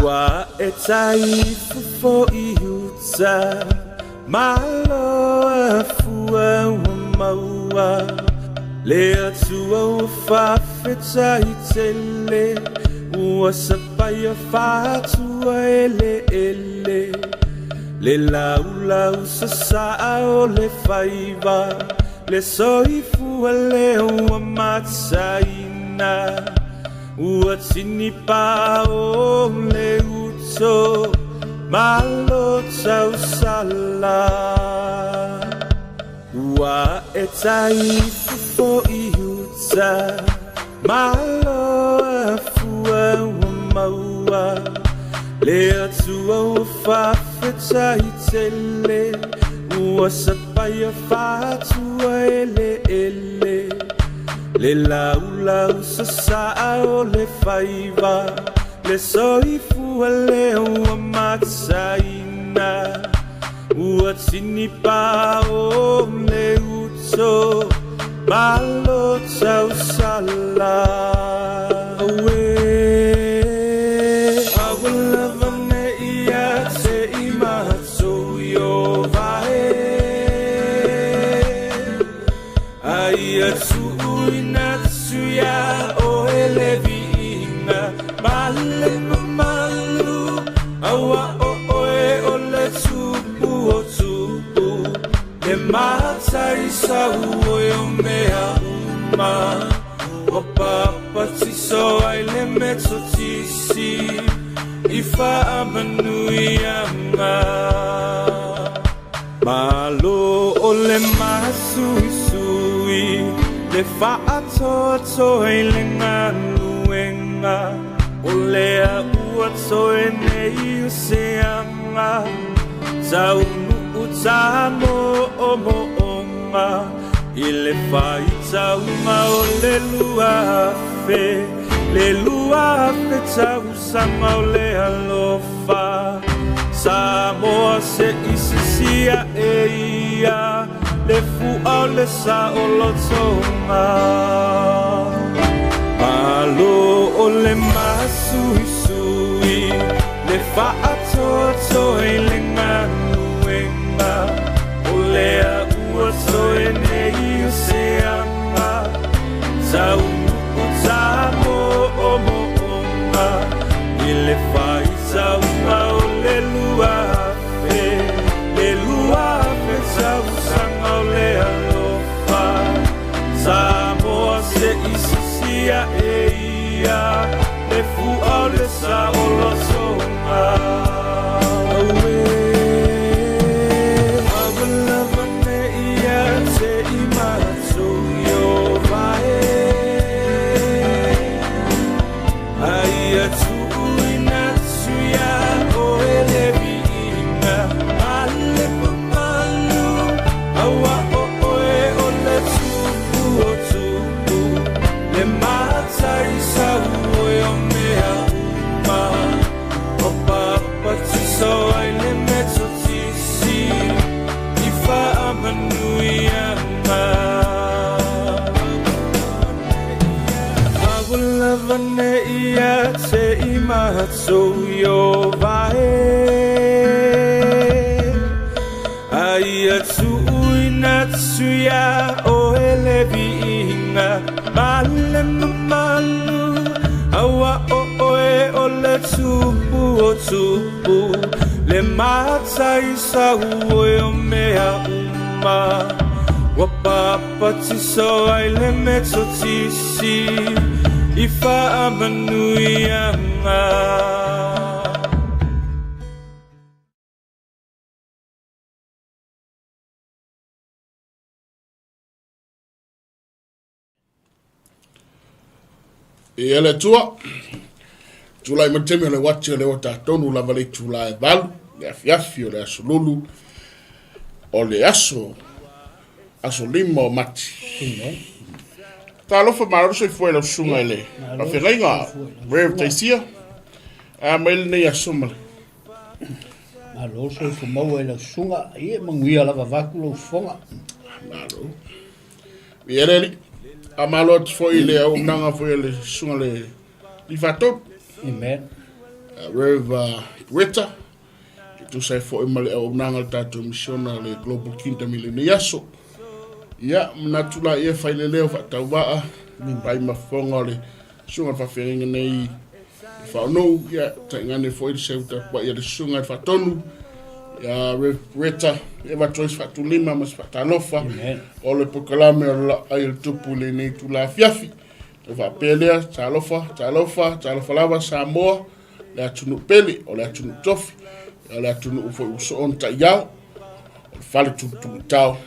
Ua e taifofo i uta, Malo a fua ua maua, Le Atua ua faafetai tele, Ua sapaia faatua eleele, Le laulau sasaa o le faiva, Le soifua lea ua mataina, Ua tinipa o le uto, Malo tausala. Ua e taifofo i uta, Malo a fua ua maua, Le Atua ua faafetai tele, Ua sapaia faatua eleele, Le laulau sasaa o le faiva, Le soifua lea ua mataina, Ua tinipa o le uto, Malo tausala. Auē, aua lava ne i ia te i matou Ieova e, A ia tuuina atu iā oe le viiga ma le mamalu, Aua o oe o le Tupu o tupu, Le matai sauoi o mea uma, Ua papatiso ai le Metotisi i faamanuiaga. Malo o le masuisui, le faatoatoa i le galuega, o lea ua toe nei o se aga, taunuu tamoomooga, i le faitauga o le 2000, le 2000 tausaga o le alofa. Samoa se i sisia e ia, le fua o le saolotoga. Malo o le masuisui, le faatoatoa i le galuega, o lea ua toe nei o se aga, taunuu tamoomooga, i le faitauga o le 2000, le 2000 tausaga o le alofa. Samoa se i sisia e ia, le fua o le saolotoga. Auē, aua lava ne i ia te i matou Ieova e, A ia tuuina atu iā oe le viiga ma le mamalu, Aua o oe o le Tupu o tupu, Le matai sauoi o mea uma, Ua papatiso ai le Metotisi i faamanuiaga. Aua lava ne i ia te i matou Ieova e, A ia tuuina atu iā oe le viiga ma le mamalu, Aua o oe o le Tupu o tupu, Le matai sauoi o mea uma, Ua papatiso ai le Metotisi i faamanuiaga. E le Atua, tulai mai le taimi o le uati o le ua tatonu lava le itula e 8, le afiafi o le aso Lulu, o le aso, aso 5 o Mati. Talofa malo le soifua i lau susuga i le faafeagaiga, Rev Taisia, a mai lenei aso ma le. Malo le soifua maua i lau susuga, ia manuia lava vaeatu lau fofoga. Malo. Ia le Alii. Faamalo atu foi i le auaunaga foi a le Susuga le Alii Faatonu. Amen. Rev Pueta, e tusa ai foi ma le auaunaga a le tatou misiona le Global Kingdom i lenei aso. Ia, manatu la ia fai le leo faatauvaa, pai mafofoga o le susuga le faafeagaiga nei i Faonou, ia, taigane foi le seu tapuai a le susuga i le faatonu, ia Rev Pueta, e avatu ai se faatulima ma se faatalofa o le polokalame o le laai o le tupu i lenei itula afiafi. Tau faapea lea, talofa, talofa, talofa lava Samoa, le atunuu pele, o le atunuu tofi, o le atunuu foi ua soo ona taiao, o le fale tulutuluitao.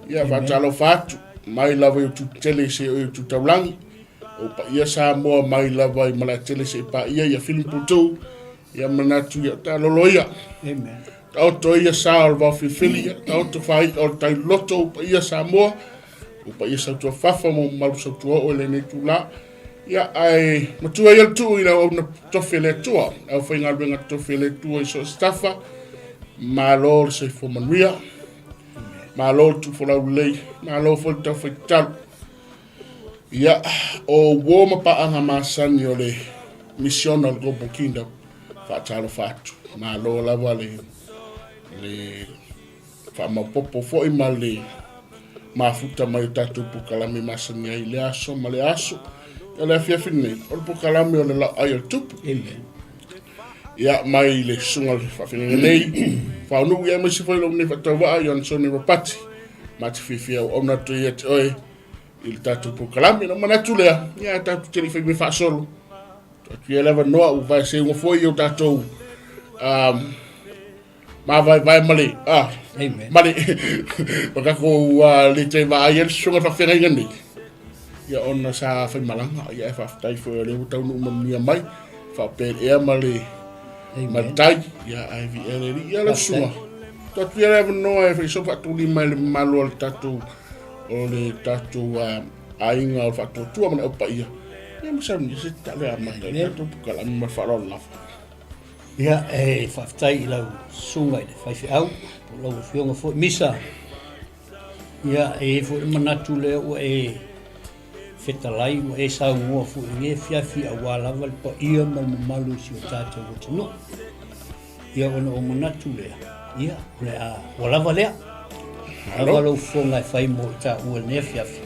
Ia, faatalofa atu, mai lava i utu tele se i utu taulagi, o paia Samoa mai lava i Malaetele se i paia ia Filiputu, ia manatu ia talolo ia. Amen. Taoto ia sa o le vaofilifili, ia taoto faai'a o le tai loto o paia Samoa, o paia Sautuafafa ma mamalu Sautuaoo i lenei itulā. Ia, ae matua ia le tuu i le auauna tofi a le Atua, le aufaigaluega tofi a le Atua i so o se tafa. Malo le soifua manuia, malo le tuufolau lelei, malo foi le taufai tatalo. Ia, o uo ma paaga masani o le misiona o le Global Kingdom, faatalofa atu. Malo lava le, le faamaopopo foi ma le mafuta mai o tatou polokalame masani ai i lea aso ma lea aso. O le afiafi lenei, o le polokalame o le laai o le tupu. Amen. Ia, mai le susuga le faafeagaiga nei, Faonuu ia aemaise foi lou nei faatauvaa, Ioane Ropati, ma te fiafia auauna atu ia te oe i le tatou polokalame. Na manatu lea, ia tatou te le i fai mea faasolo. Atu ia le avanoa ua vae seuga foi i o tatou mavaevae ma le Amen. ma le ma tatou le toe vaai ai le susuga faafeagaiga nei. Ia ona sa faimalaga, ia e faafetai foi o lea ua taunuu manuia mai, faapea ma le ma le tai, ia ae viia le Alii. Ia lau susuga, tuu atu ia le avanoa e fai so faatulima i le mamalu o le tatou o le tatou aiga o le faatuatua ma le au paia. Ia ma saunia se tatalo e amata ai le tatou polokalame ma le faaaloalo lava. Ia, e faafetai i lau susuga i le faifeau, po o lau afioga foi Misa. Ia, e i ai foi le manatu lea ua e fetalai, ua e saunoa foi i lenei afiafi aua lava le paia ma le mamalu o si o tatou atunuu. Ia, ona ou manatu lea, ia, o le a, ua lava lea. Lava lou fofoga e fai mo i taua i lenei afiafi.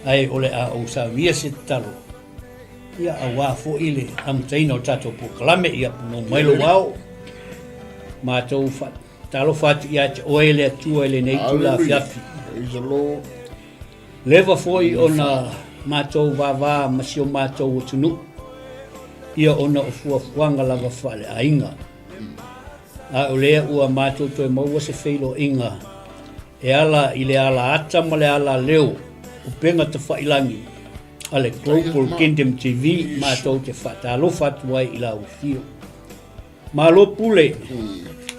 Ae o le a ou saunia se tatalo Ia, aua foi le amataina o tatou polokalame, ia punou mai lou ao. Matou faatalofa atu ia te oe le Atua i lenei itula afiafi. Praise the Lord. Leva foi ona matou vavā ma si o matou atunuu, ia ona o fuafuaga lava faaleaiga. A o lea ua matou toe maua se feiloaiga e ala i le ala ata ma le ala leo, upega tafailangi, a le Global Kingdom TV matou te faatalofa atu ai i lau afio. Malo pule,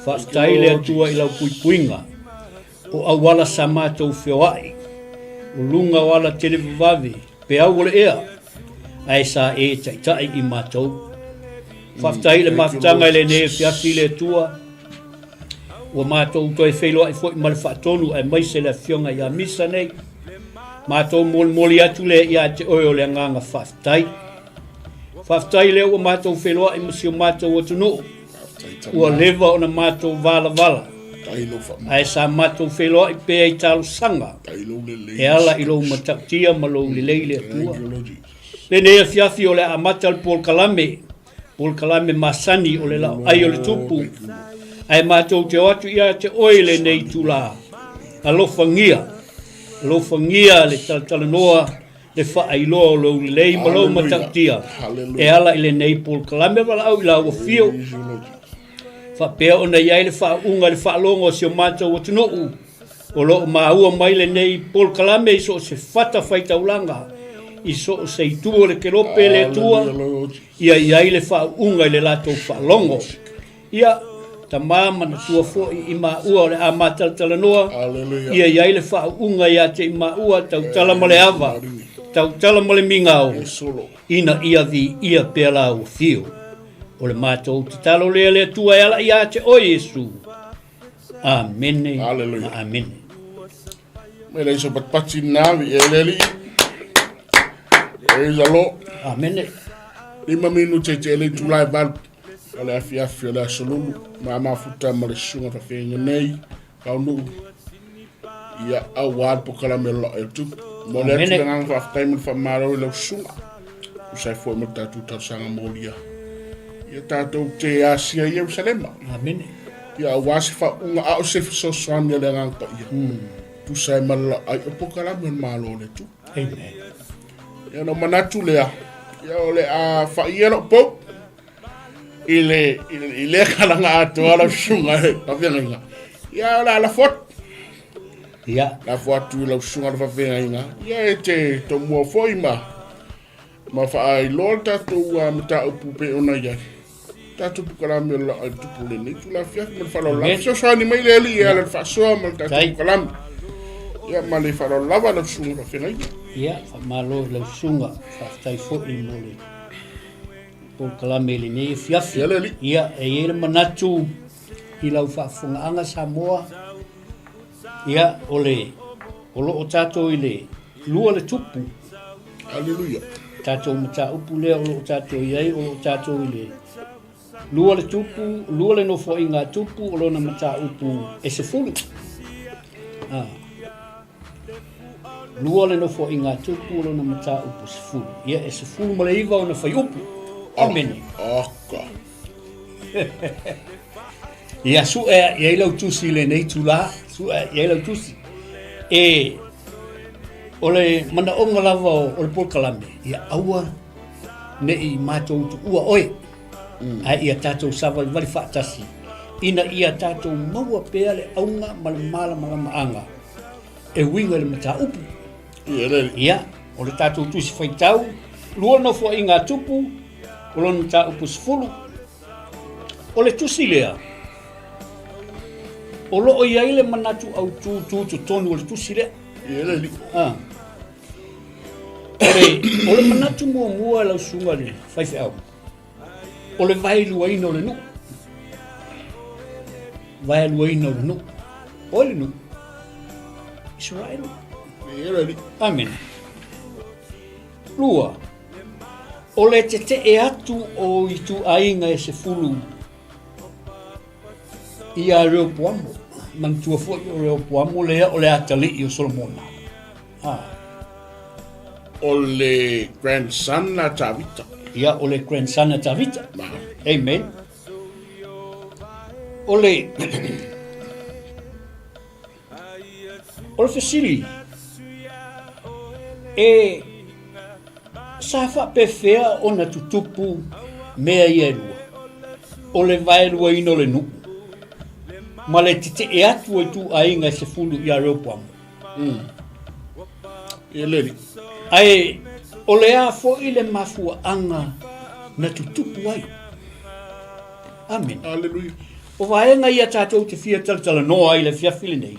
faafetai le Atua i lau puipuiga, o auala sa matou feoai, o luga o ala televavave, peau o le ea, ae sa e taitai i matou. Faafetai i le mafutaga i lenei afiafi le Atua, ua matou toe feiloai foi ma le faatonu aemaise le afioga ia Misa nei. Matou molimoli atu lea ia te oe o le agaga faafetai. Faafetai lea ua matou feiloai ma si o matou atunuu. Ua leva ona matou valavala. Ae sa matou feiloai pea i talosaga e ala i lou matautia ma lou lelei le Atua. Lenei afiafi o le a amata le polokalame, polokalame masani o le laoai o le tupu. Ae matou te o atu ia te oe i lenei itula. Alofagia, alofagia le talatalanoa, le faailoa o lou lelei ma lou matautia e ala i lenei polokalame valaau i lau afio. Faapea ona i ai le faauuga i le faalogo a si o matou atunuu o lo o maua mai lenei polokalame i so o se fatafaitaulaga, i so o se itu o le kelope le Atua, ia i ai le faauuga i le latou faalogo. Ia, tama manatua foi i maua o le a matalatalanoa, ia i ai le faauuga ia te i maua tautala ma le ava, tautala ma le migao, ina ia viia pea lau afio. O le matou tatalo lea le Atua e ala ia te oe Iesu. Amene Hallelujah. ma amene. Mai leai se patipati lena, viia i le Alii. Praise the Lord. Amene. 5 minute e te le itula e 8 o le afiafi o le aso lulu ma mafuta ma le susuga faafeagaiga nei Kaunuu ia aua le polokalame o le Laa o le Tupu. Mo le atu le agaga faafetai ma le faamalo i lau susuga. Tusa ai foi ma le tatou talosaga molia. Ia tatou te asia i Ierusalema. Amene. Ia aua se faauuga a o se fesoasoani a le Agaga Paia. Tusa ai ma le laai o polokalame o le Malo o le Atua. Amen. Ia ona manatu lea, ia o le a fai ia lou pou i le, i le, i lea kalaga atoa lau susuga e faafeagaiga. Ia o le a lafo atu. Ia. Lafo atu i lau susuga le faafeagaiga. Ia e te tomua foi ma ma faailoa le tatou mataupu pei ona i ai. Tatou polokalame o le Laa i le Tupu lenei itula afiafi ma le faaaloalo lava. Fesoasoani mai le Alii e ala i le faasoa ma le tatou polokalame. Ia ma le faaaloalo lava lau susuga faafeagaiga. Ia, faamalo i lau susuga, faafetai foi mo le polokalame i lenei afiafi. Ia le Alii. Ia, e i ai le manatu i lau faafofogaaga Samoa, ia, o le, o lo o tatou i le lua le tupu. Aleluia. Tatou mataupu lea o lo o tatou i ai, o lo o tatou i le lua le tupu, lua le nofoaiga a tupu o lona mataupu e 10. Ah. Lua le nofoaiga a tupu o lona mataupu 10. Ia e 19 ona faiupu. Amene. Aka. Ia su'e i ai lau tusi i lenei itulā, su'e i ai lau tusi. E, o le manaoga lava o le polokalame, ia aua ne i matou tuua oe, ae ia tatou savalivali faatasi, ina ia tatou maua pea le auga ma le malamalamaaga e uiga i le mataupu. Ia, o le tatou tusi faitau, lua nofoaiga a Tupu, o lona mataupu 10, O le tusi lea, o lo o i ai le manatu autū tutotonu o le tusi lea. Ah. O le, o le manatu muamua e lau susuga i le faifeau, o le vaeluaina o le nuu. Vaeluaina o le nuu. O le nuu. Israel. Amen. Lua, o le tetee atu o ituaiga e 10 ia Reopoamo. Manatua foi o Reopoamo lea o le atalii o Solomona. Ah. O le grandson a Tavita. Ia, o le grandson a Tavita. Amen. O le O le fesili, e sa faapefea ona tutupu mea ia e lua? O le vaeluaina o le nuu ma le tetee atu o ituaiga e 10 ia Rehoboamo. Ia le alii. Ae o le a foi le mafuaaga na tutupu ai? Amene. Aleluia. O vaega ia tatou te fia talatalanoa ai i le afiafi lenei,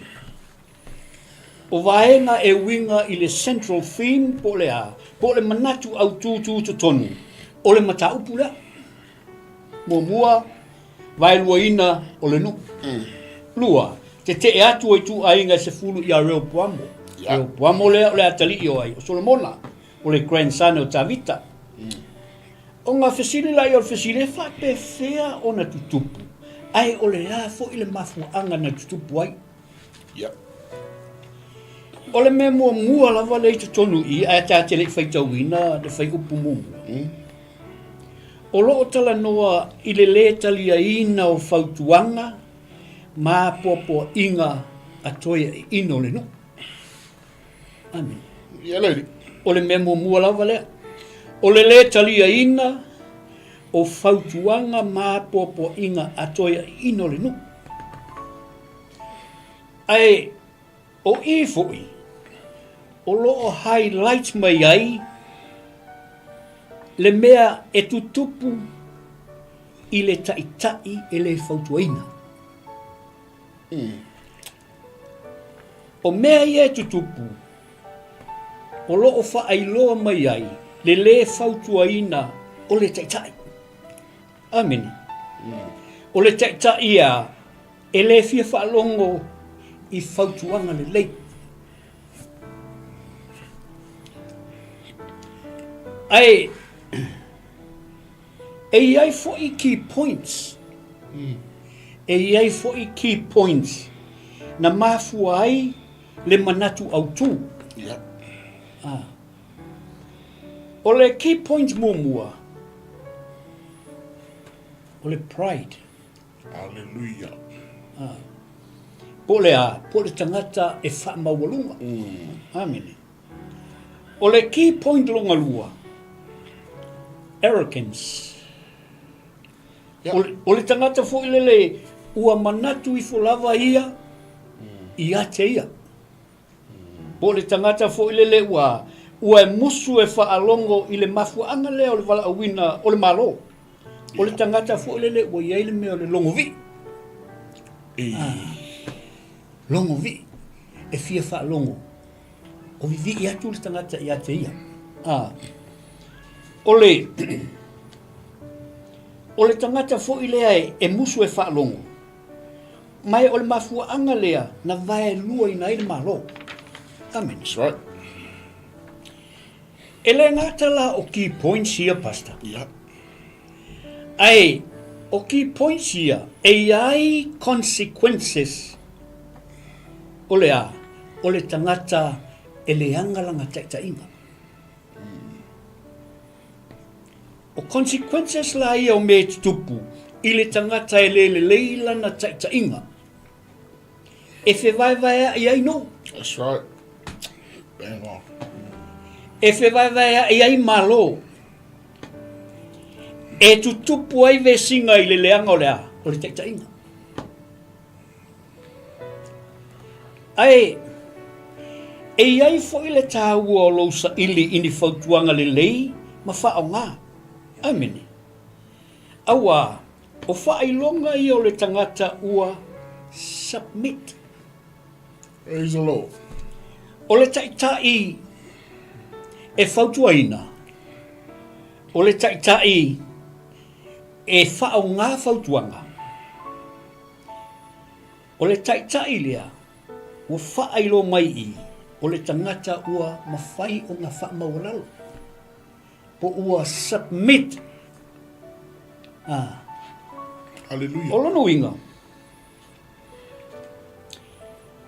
o vaega e uiga i le central theme po o le a, po o le manatu autū tutotonu o le mataupu lea. Muamua, vaeluaina o le nuu. Lua, tetee atu o ituaiga e 10 ia Rehoboamo. Rehoboamo lea o le atalii o ai? O Solomona, o le grandson o Tavita. Ona fesili laia o le fesili, e faapefea ona tutupu, ae o le a foi le mafuaaga na tutupu ai? Ia. O le mea muamua lava lea i totonu i i, ae ta te le i faitauina le fuaiupu muamua, o lo o talanoa i le lē taliaina o fautuaga ma apoapoaiga a toeaiina o le nuu. Amene. Ia le alii. O le mea muamua lava lea, o le lē taliaina o fautuaga ma apoapoaiga a toeaiina o le nuu. Ae o i foi, o lo o highlight mai ai le mea e tutupu i le taitai e le fautuaina. O mea ia e tutupu, o lo o faailoa mai ai le lē fautuaina o le Taitai. Amene. O le Taitai ia e lē fia faalogo i fautuaga lelei. Ae e i ai foi key points. E i ai foi key points na mafua ai le manatu autū. Ia. Ah. O le key point muamua, o le pride. Aleluia. Ah. Po o le a? Po o le tagata e faamaualuga. Amene. O le key point longalua, arrogance. Yeah. O, o le tagata foi lele ua manatu ifo lava ia ia te ia. Po o le tagata foi lele ua ua e musu e faalogo i le mafuaaga lea o le valaauina o le Malo. O le tagata foi lele ua i ai le mea o le logovii. Ah, logovii. E fia faalogo. O vivii atu le tagata ia te ia. Ah. O le o le tagata foi lea e, e musu e faalogo. Ma e o le mafuaaga lea na vaeluaina ai le Malo. Amene. That's right. E le gata la o key points ia, Pastor. Yeah. Ae o key points ia, e i ai consequences o le a? O le tagata e leaga lana taitaiga. O consequences la ia o mea e tutupu i le tagata e le lelei lana taitaiga. E fevaevaeaʻi ai nuu. That's right. Bang on. E fevaevaeaʻi ai Malo. E tutupu ai vesiga i le leaga o le a? O le taitaiga. Ae e i ai foi le taua o lou saili i ni fautuaga lelei ma faaaoga. Amene. Auā, o faailoga ia o le tagata ua submit. Praise the Lord. O le taitai e fautuaina, o le taitai e faaaoga fautuaga, o le taitai lea ua faailoa mai i o le tagata ua mafai ona faamaualalo. Po ua submit. Ah. Hallelujah. O lona uiga,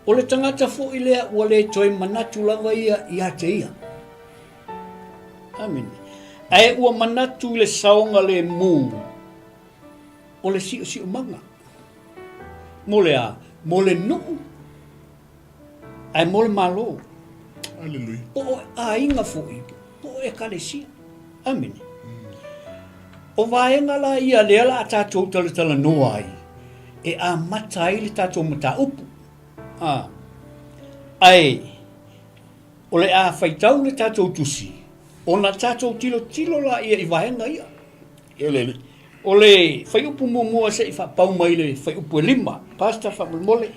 o le tagata foi lea ua le toe manatu lava ia ia te ia. Amene. Ae ua manatu i le saogalemu o le siosiomaga. Mo le a? Mo le nuu Ae mo le Malo. Hallelujah. Po o aiga foi, po o ekalesia. Amene. O vaega la ia lea la a tatou talatalanoa ai, e amata ai le tatou mataupu. A, ae, o le a faitau le tatou tusi, ona tatou tilotilo la ia i vaega ia. Elele. O le fuaiupu muamua se i faapau mai le fuaiupu e 5. Pastor, faamolemole.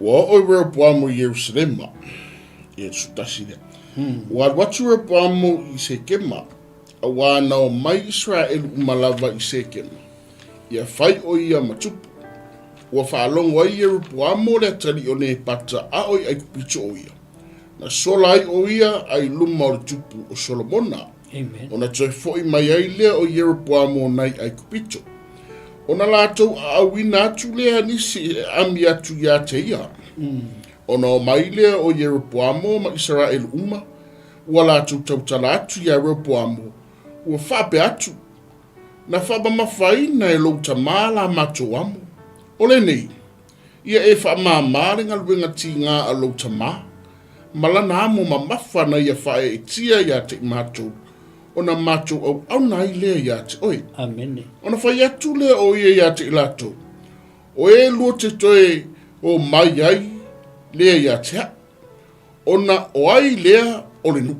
Ua oo i Rehoboamo i Ierusalema, ia 11 lea. Ua alu atu Rehoboamo i Sekema, auā na omai Iseraelu uma lava i Sekema, ia fai o ia ma tupu. Ua faalogo ai Ieroboamo le atalii o Nepata a o i Aikupito o ia. Na sola ai o ia a i luma o le tupu o Solomona. Amen. Ona toe foi mai ai lea o Ieroboamo nai Aikupito. Ona latou aauina atu lea nisi e ami atu ia te ia. Ona omai lea o Ieroboamo ma Isaraelu uma, ua latou tautala atu iā Rehoboamo, ua faapea atu, Na faamamafaina e lou tamā la matou amo. O lenei, ia e faamāmā le galuega tigā a lou tamā, ma lana amo mamafa na ia faaeetia iā te i matou, ona matou auauna ai lea iā te oe. Amene. Ona fai atu lea o ia iā te i latou, O e lua te toe o mai ai lea iā te aʻu, ona o ai lea o le nuu.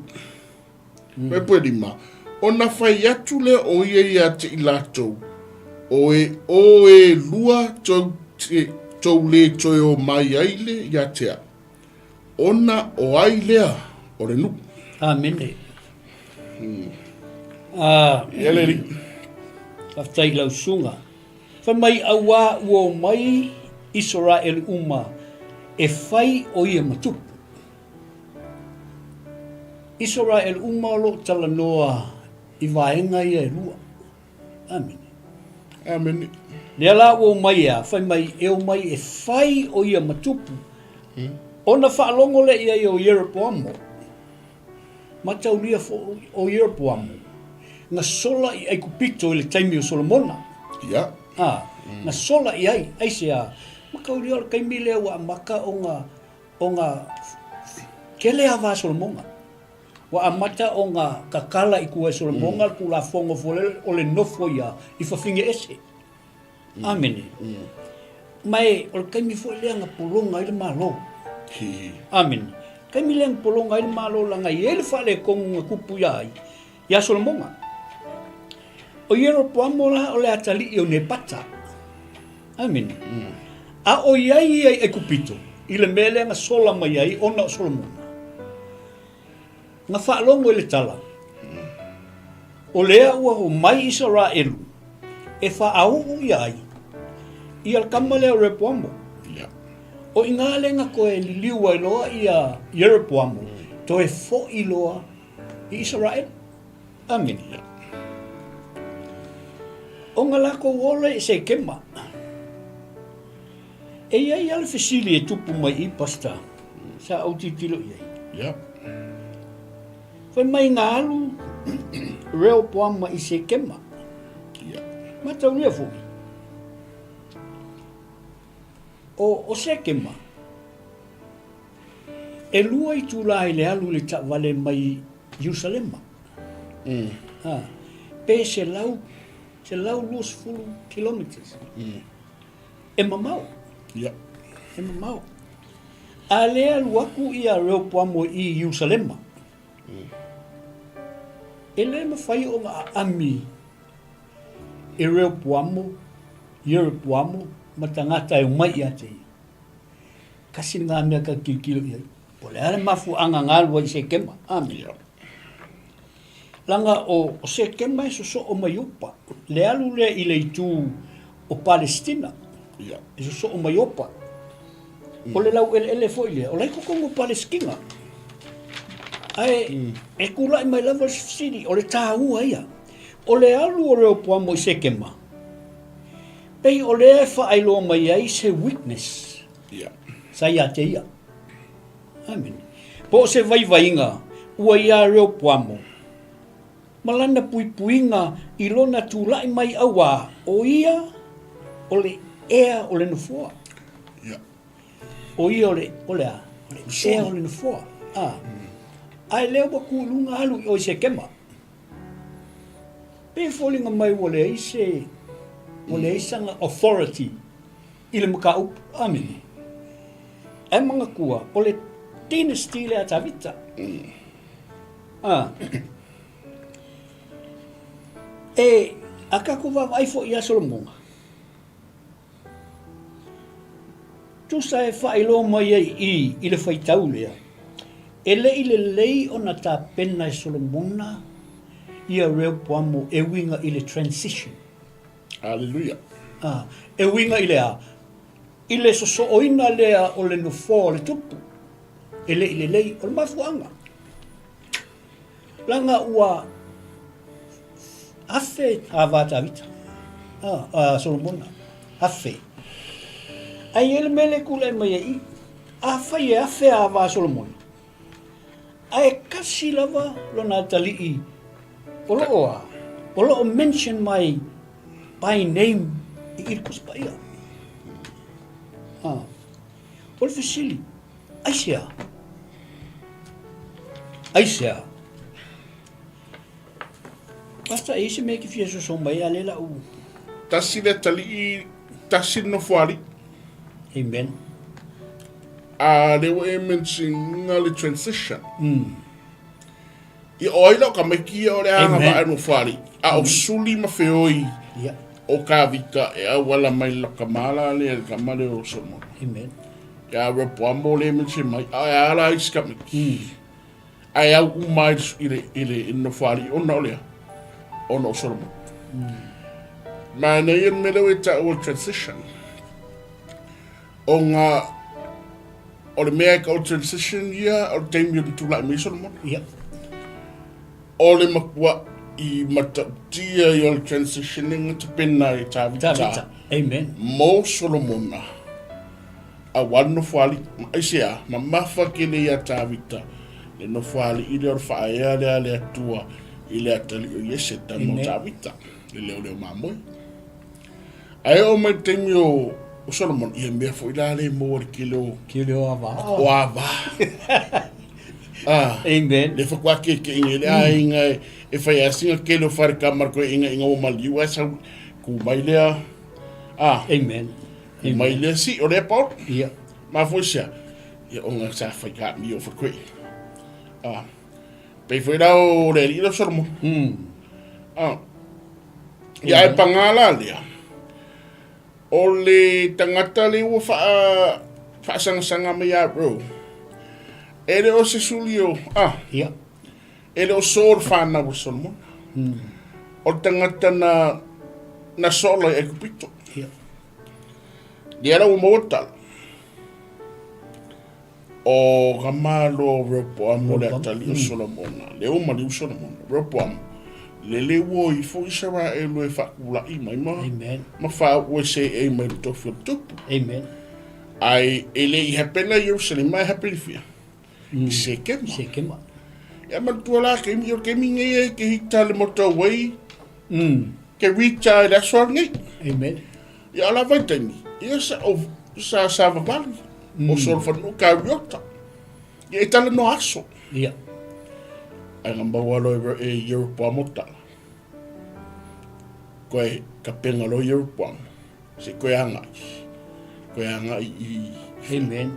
Fuaiupu e 5, Ona fai atu lea o ia iā te i latou, O e o e lua tou te, tou le toe o mai ai le ia te au, ona o ai lea o le nuu. Amene. Ah, Ia le alii. Faafetai i lau susuga. Fai mai auā ua omai Isaraelu uma e fai o ia ma tupu. Isaraelu uma o lo o talanoa i vaega ia e lua. Amene. Amene. Lea la ua omai e a? Fai mai e omai e fai o ia ma tupu. Ona faalogo lea i ai o Ieropoamo, mataulia foi o Ieropoamo, na sola i Aikupito i le taimi o Solomona. Ia. A, na sola i ai, aisea? Mataulia o le taimi lea ua amata ona, ona tele ava a Solomona. Ua amata ona tatala i tua e Solomona le Tulafono foi lele o le nofo ia i fafine ese. Amene. Ma e, o le taimi foi lea na pologa ai le Malo. Amene. Taimi lea na pologa ai le Malo leaga e i ai le faaletonu na tupu ia ai, ia Solomona. O Ieropoamo la o le atalii o Nepata. Amene. A o i ai ia i Aikupito i le mea lea na sola mai ai ona o Solomona. Na faalogo i le tala, o lea ua omai Isaraelu e faauu ia ai ia le tama lea o Rehoboamo. O i ina lea na toe liliu ai loa ia Ieroboamo, toe foi loa i Isaraelu. Amene. Ona lakou o lea i Sekema. E i ai lava le fesili e tupu mai i, Pastor, sa ou tilotilo i ai. Yeah. Fai mai na alu Rehoboama i Sekema. Yeah. Mataulia foi. O, o Sekema, e lua itulā i le alu i le taavale mai Ierusalema. Ha, pe 100, 120 kilometers. E mamao. Ia. E mamao. A lea alu atu ia Rehoboamo i Ierusalema. E le mafai ona aami e Rehoboamo, Ieroboamo ma tagata e omai ia te ia. Kasi lena mea ka tilotilo i ai. Po o le a le mafuaaga na alu ai i Sekema. Amene. Ia. Leaga o Sekema e sosoo mai Iopa, le alu lea i le itu o Palesitina, e sosoo mai Iopa. O le laueleele foi lea, o la e i totonu o Palesitina. Ae e tulai mai lava le fesili, o le taua ia. O le alu o Rehoboamo i Sekema, pei o lea e faailoa mai ai se weakness sa ia te ia. Amene. Po o se vaivaiga ua iā Rehoboamo ma lana puipuiga i lona tulai mai auā, o ia o le ea o le nofoa. O ia o le, o le a? O le ea o le nofoa. A. Ae lea ua tu i luga alu i o i Sekema. Pei e foliga mai ua leai se, ua leai sana authority i le mataupu. Amene. Ae manatua, o le dynasty lea a Tavita. Ah. E, a tatou vaavaai foi ia Solomona, tusa e faailoa mai ai i i le faitau lea, e le i lelei ona tapena e Solomona ia Rehoboamo e uiga i le transition. Aleluia. Ah, e uiga i le a? I le sosooina lea o le nofoa o le tupu, e le i lelei, o le mafuaaga. Leaga ua afe ava a Tavita, a, a Solomona, afe. Ae i ai le mea lea e tulai mai ai i, afai e afe ava a Solomona, ae kasi lava lona atalii o lo o a, o lo o mention mai by name i i le Tusi Paia. Ah. O le fesili, aisea? Aisea? Pastor, e i ai se mea e te fia soso mai a lea lau... Tasi le atalii, tasi le nofoalii. Amen. A lea ua e mention ina le transition. Ia, o ai la o tamaiti ia o le aga vaai nofoalii? A o suli ma feoi o Tavita e auala mai le tama la lea, le tama lea o Solomona. Amen. Ia Rehoboamo lea mention mai, a e a la isi tamaiti. Ae au uma ai i le, i le, i le nofoalii ona o lea, ona o Solomona. Ma nei e mea lea ua e taua le transition. O ngā, o le mea e ka o transition ia, o le taimi o le tulai mai Solomona. Ia. O le matua'i matautia ia o le transitioning na tapena e Tavita. Tavita. Amen. Mo Solomona, auā le nofoalii. Ma aisea? Mamafa tele iā Tavita le nofoalii lea o le faaea lea a le Atua i le atalii o Iese, tama o Tavita, le leoleo mamoe. Ae oo mai le taimi o o Solomona, ia mea foi la le maua le tele o Tele o ava. O ava. Ah. Amen. Le faatoa kekeʻi le aiga e, e fai ai sina tele o fale kama le koe inga inga ua maliu ae sau ku mai lea. Ah. Amen. Ku mai lea si o lea Paul. Ia. Ma foi sia. Ia ona sa fai ka mi o fale koe. Ah. Pei foi la o le alii lea o Solomona. Ah. Ia ae pagā la lea, o le tagata lea ua faa, faasagasanga mai ia Ro, e le o se suli o, ah, Ia. e le o so le whanau o Solomona. O le tagata na, na solo i Aikupito. Ia. Lea la ua maua le tala. O ka malo o Rehoboamo le atalii o Solomona, lea ua maliu Solomona, Rehoboamo, lele ua o ifo Isaraelu e faatulai mai ma, ma faauu e seei mai le tofi o le tupu. Amen. Ai e le i hapena i Ierusalema e hape i fia? I Sekema. Sekema. Ia manatua la keimi, o le keimi nei e ke hita le motorway, ke reach i le aso nei. Amen. Ia o la vaitaimi, ia sa o sa savavali, o solofanua kariota. Ia e talanoa aso. Ia. Ai nga maua loa e Ieropoamo tala. Koe kapenga loa Ieropoamo. Se koe agai. Koe agai i Amen.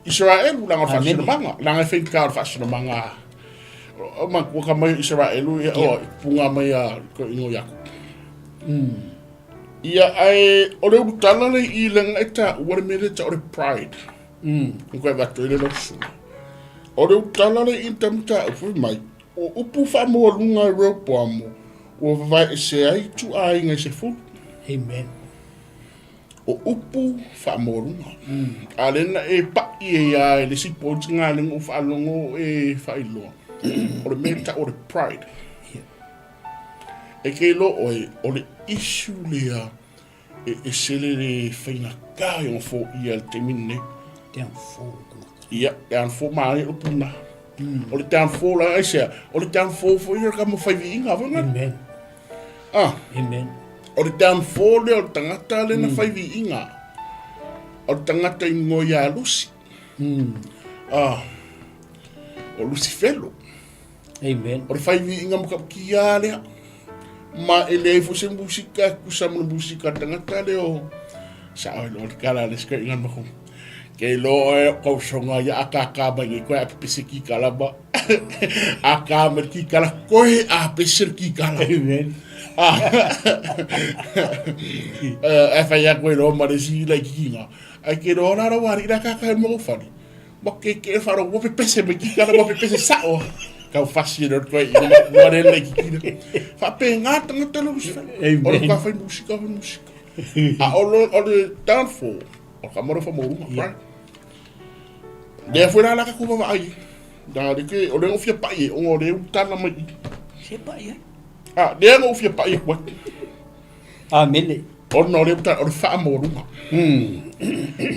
Israelu langa o le faasinamaga. Langa e faigata o le faasinamaga. O matua ka mai o Israelu ia o punga mai a ko ingo Iakopo. Ia ae o le ulutala le i le e taua le mea lea e tau o le pride. Mm. Koe avatu ai le lau susuga. O le ulutala le i le mataupu fai mai, o upu faamaualuga e Rehoboamo ua vavaeese ai ituaiga i se fulu. Amen. O upu faamaualuga. Mm. A lea na e pa'i ai a e le isi point ngā le na ou faalogo e faailoa. O le mea e tau o le pride. E ke iloa ʻoe, o le issue lea e ese le le faigata i ona foia i le taimi lenei. Downfall o tagata. Ia, downfall, manaia upu na. O le downfall, la aisea, o le downfall foi ia ka mo fai viiga foi ngana. Amen. Ah. Amen. O le downfall lea o le tagata le na fai viiga. O le tagata i ngoi a Lusi. Ah. O Lucifelo. Amen. O le whai viiga ma kapukia lea. Ma e leai foi se musika e tusa ma le musika a le tagata lea o sao e loa le kala le sika inga mako. Ke loa e kau songa ia akaka mai ngi koe a pepese ki kala ma. Aka mai ki kala koe a pese ki kala. Amen. E whai a koe loa ma le si lai ki kinga. Ai ke loa la rawa ari la kaka e mo whare. Ma ke ke wharo ua pepese mai ki kala ua pepese sao. Kau fasi e koe i ngā ua re lei ki kina. Whape ngā tangata le uswhare. Amen. O le ka whai musika, whai musika. A o le, o le downfall, o ka mora whamorunga, yeah. Right? Lea foi la la ka kuva vaai. Da le ke, o le ngofia pai e, o ngō le utana mai i. Se pai e? Ah, lea ngofia pai e koe. Amene. Ona o le utana, o le whamorunga.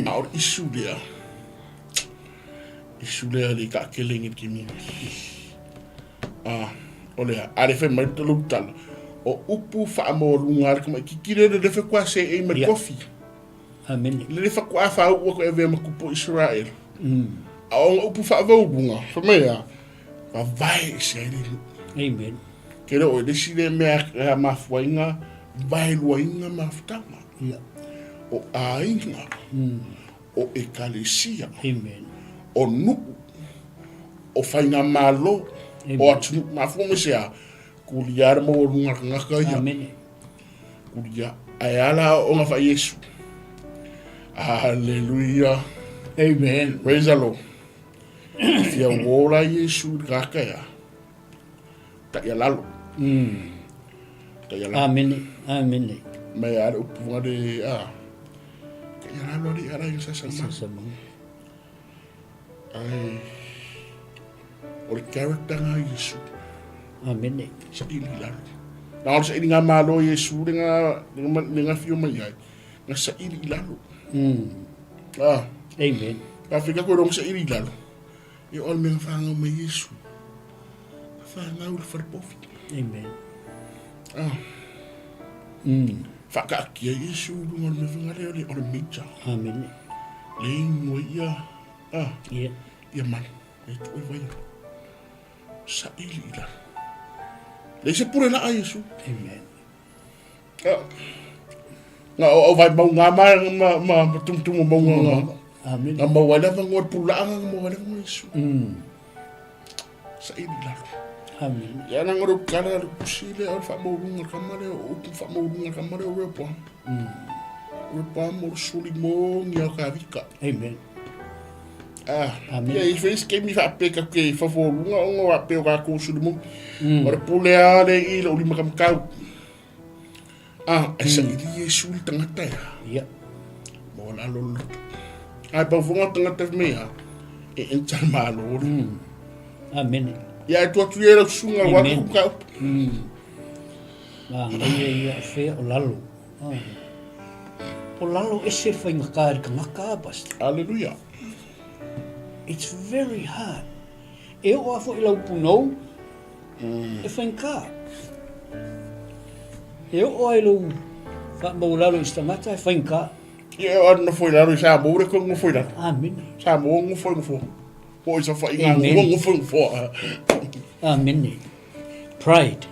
A o le isu lea. Isu lea le taakele ngi ki mi. Ah, o lea, a le fai mai le tala. O upu whaamaualuga le kama ki kire le lefe kwa se e mai kofi. Amen. Le lefe kwa wha ua ko e ma kupo Israel. A o upu whaavauluga, fa mai a, va vai e se ai le. Amen. Ke le o le si le mea a mafuainga, vai luainga mafutanga. Yeah. O aiga. O Ekalesia. Amen. O nu'u. O faigamalo. O atunuu. Mafua mai se a? Kulia le maualuga o le tagata ia. Amene. Kulia. Ae a la aoaoga faa Iesu? Haleluia. Amen. Praise the Lord. E fia uō la Iesu i le tagata ia. Taialalo. Taialalo. Amene. Amene. Mai a le upu nga le a. Taialalo ali ala i sa sama. Sa sama. Ai o le character nga Iesu. Amene. Saili i lalo. Na o le sailiga malo a Iesu le ga, le ga afio mai ai, na saili i lalo. Ah. Amen. Faafetai koe longa saili i lalo. E o le mea na whangau mai Iesu. Na whangau le whare pofi. Amen. Ah. Whakaakia Iesu i lunga o le mea whanga lea o le, o le major. Amen. Le ingoa ia, ah. Yeah. Ia manu. E tu e vai. Saili i lalo. Leai se pule laa Iesu. Amen. Ah. Nga o au vai mau ngā ma ma ma ma tumutumu mau ngā ngā. Amen. Nga mau ai lava ngoa pule laa nga mau ai lava ngoa Iesu. Saili i lalo. Amen. Ia na ngoro kala le pusi le o le faamauluga le kama lea o upu faamauluga le kama lea o Rehoboam. Rehoboam o le suli mogi o Kavika. Amen. Ah, Amen. ia i face kemi faapea ka ke fafo o luga ona o faapea o kākou suli mogi. O le pule a le i lou lima kamakau. Ah, e saili Iesu le tagata ea. Ia. Mo lalo le loto. Ae pau foi o tagata fai mai a, e enter le Malo le. Amene. Ia e tuu atu ia i lau susuga aua Amen. ka upu ka upu. Manaia ia o fea o lalo. Ah. O lalo ese le faigata i le tagata, Pastor. Aleluia. It's very hard. E oo lava foi i lau punou, e faigata. E oo lava i lou faamaualalo i se tagata, e faigata. Ia e oo lava nofo i lalo i Samoa, ua le toe nofo i lalo. Amene. Samoa nofo i nofoa. Po o i saofaiga Amen. ua nofo i nofoa. Amene. Pride.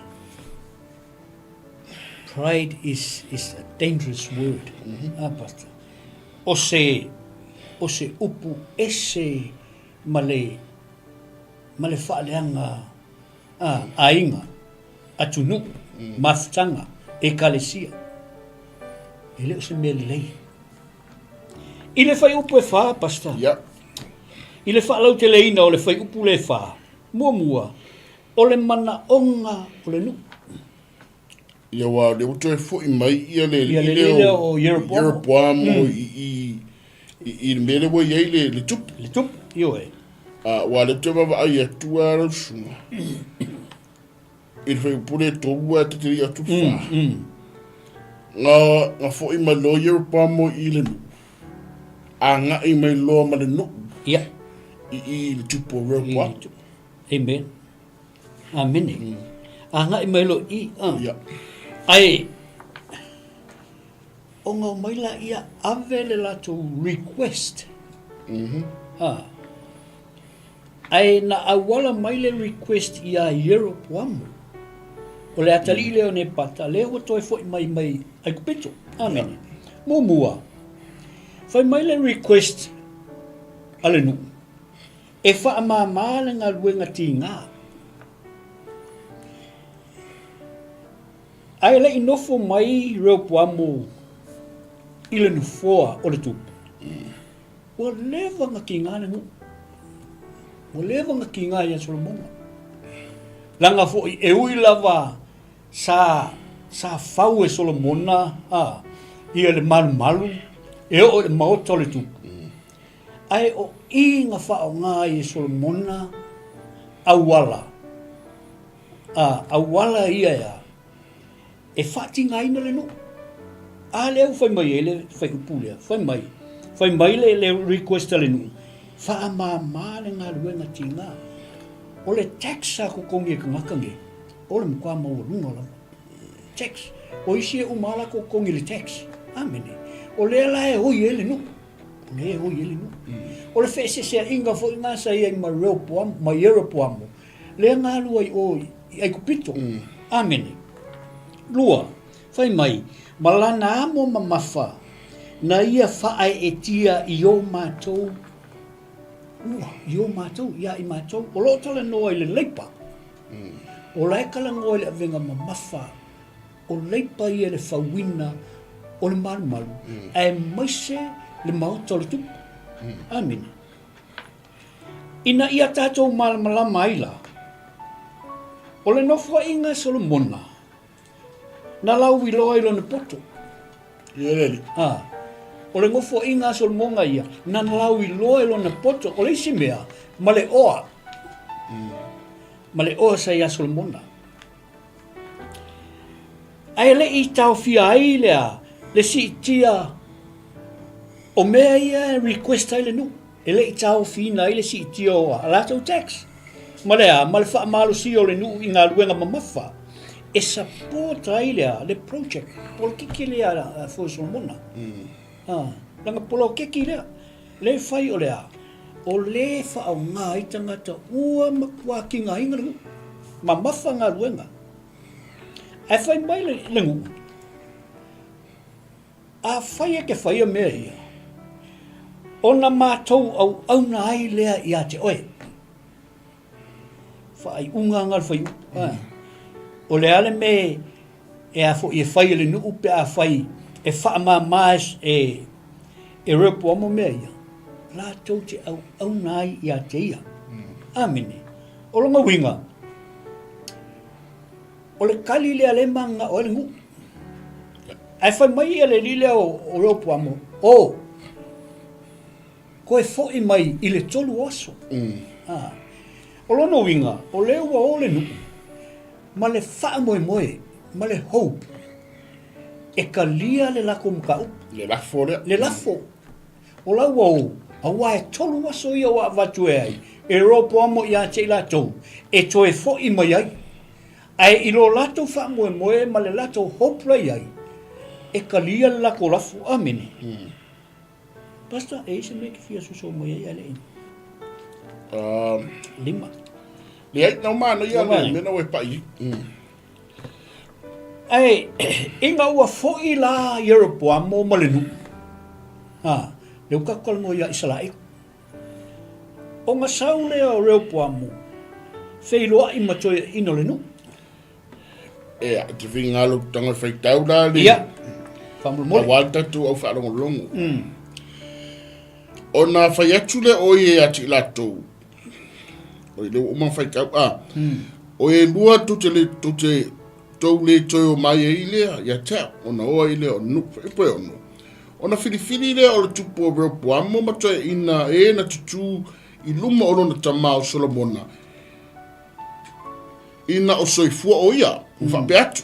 Pride is, is a dangerous word. Ah, Pastor. O se, o se upu ese ma le, ma le faaleaga a, aiga, atunuu, mafutaga, ekalesia. E le o se mea lelei. I le fuaiupu e fa, Pastor. Ia. I le faalauteleina o le fuaiupu le fa, muamua, o le manaoga o le nuu. Ia aua o lea ua toe foi mai ia le Ia le alii alii lea lea o Jeroboamo. Jeroboamo i i i i le mea lea ua i ai le le tupu. Le tupu, ioe. A aua o lea ou te vaavaai atu lava lau susuga i le fuaiupu lea e tolu ae tetele atu le fa. Na na foi mai loa Jeroboamo i le nuu, agai mai loa ma le nuu Ia. i i le tupu o Rehoboamo. Amen. Amene. Agai mai loa i, a. Ia. Ae, ona omai laia ave le latou request. A. Ae na auala mai le request iā Ieropoamo, o le atalii lea o Nepata, lea ua toe foi mai mai Aikupito. Amene. Muamua, fai mai le request a le nuu, E faamāmā le galuega tigā. Ae le i nofo mai Rehoboamo i le nofoa o le tupu, ua leva ona tigā le nuu. Ua leva ona tigā ia Solomona. Leaga foi e ui lava sa, sa fau e Solomona a, ia le malumalu e oo i le maota o le tupu. Ae o i na faaaoga ai e Solomona auala, a, auala ia ea, e faatigaina le nuu. A lea ua fai mai ai le faaiupu lea, fai mai, fai mai le, le request a le nuu, faamama le galuega tiga. O le tax sa totogi e tagata nei, o le matua maualuga lava. Tax. O isi e uma lava latou totogi i le tax. Amene. O lea la e oi ai le nuu. O lea e oi ai le nuu. O le feeseeseaiga foi lena sa i ai ma Rehoboamo, ma Ieropoamo, lea na alu ai o i Aikupito. Amene. Lua, fai mai, ma lana amo mamafa, na ia faaeetia i o matou, ua, i o matou, ia i matou, o lo o talanoa i le leipa. O la e talanoa i le avega mamafa O leipa ia le fauina o le malumalu, aemaise le maota o le tupu. Amene. Ina ia tatou malamalama ai la, o le nofoaiga a Solomona, na lauiloa i lona poto. Ia le alii. A, o le nofoaiga a Solomona ia, na lauiloa i lona poto, o le isi mea, ma le oa. Ma le oa sa ia Solomona. Ae le i taofia ai le a, le siitia o mea ia e request ai le nuu. E le i taofiina ai le siitia o a latou tax. Ma le a, ma le faamalosia o le nuu i galuega mamafa e support ai le a, le project polokiki lea a Fuasolomona. Ah, leaga polokiki lea, le fai o le a, o le faaaoga ai tagata ua matua tigaina le nuu. Mamafa galuega. Ae fai mai le, le nuu, afai e te faia mea ia, ona matou auauna ai lea ia te oe. Faaiuga nga le faiupu. Mm. O le a le mea e a foi e fai e le nuu pe a fai e faamama e e Rehoboamo mea ia, latou te auauna ai ia te ia. Mm. Amene. O lona uiga, o le kali lea lea e mananao ai le nuu. Ae fai mai ia le alii lea o Rehoboamo, o, toe foi mai i le 3 aso. Mm. O lona uiga, o lea ua o le nuu ma le faamoemoe ma le hope e talia le latou mataupu. Le lafo lea. Le lafo. O la ua o, aua e 3 aso ia ua avatu e ai, e Rehoboamo ia te i latou, e toe foi mai ai. Ae i lo latou faamoemoe ma le latou hope la i ai, e talia le latou lafo. Amene. Mm. Pastor, e i ai se mea e te fia soso mai ai ae le i. 5. Leai, nau manaia le mea na ua e pai ai. Mm. Ae, ina ua foi la Ieropoamo ma le nuu, a, lea ua tatou talanoa ia Isaraelu. Ona sau lea o Reopoamo, feiloai ma toeaiina o le nuu. Ea, te finagalo tanga faitau la le. Ia, faamolemole. Aua le tatou au faalogologo. Mm. Ona fai atu lea o ia ia te i latou, O i le ua uma faitau, a, mm. o e lua tu te le, tu te, tou le toe o mai ai lea, ia te au, ona oa i lea o nu, e poe ono. Ona filifili lea o le tupu o Rehoboamo ma toeaiina e na tutū i luma o lona tama o Solomona, ina o soifua o ia, ua faapea atu.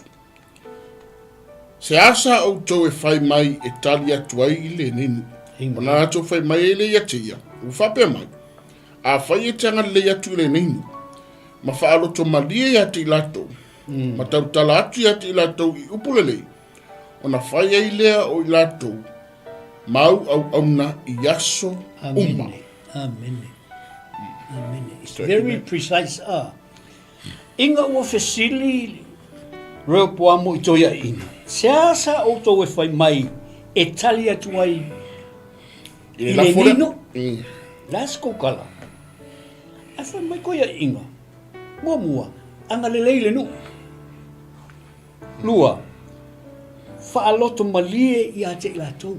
Se a sa outou e fai mai e tali atu ai i lenei nuu? Ona latou fai mai ai lea ia te ia, ua faapea mai, Afai e te agalelei atu i lenei nuu, ma faaloto malie ia te i latou, mm. ma tautala atu ia te i latou i upu lelei, ona fai ai lea o i latou mau auauna i aso uma. Amene. Amene. It's very precise. Ah. Ina ua fesili Rehoboamo i toeaiina, Se a sa outou e fai mai e tali atu ai i lenei nuu? Le a se kou kala? Ae fai mai toeaiina, Muamua, agalelei le nuu. Lua, faaloto malie ia te i latou.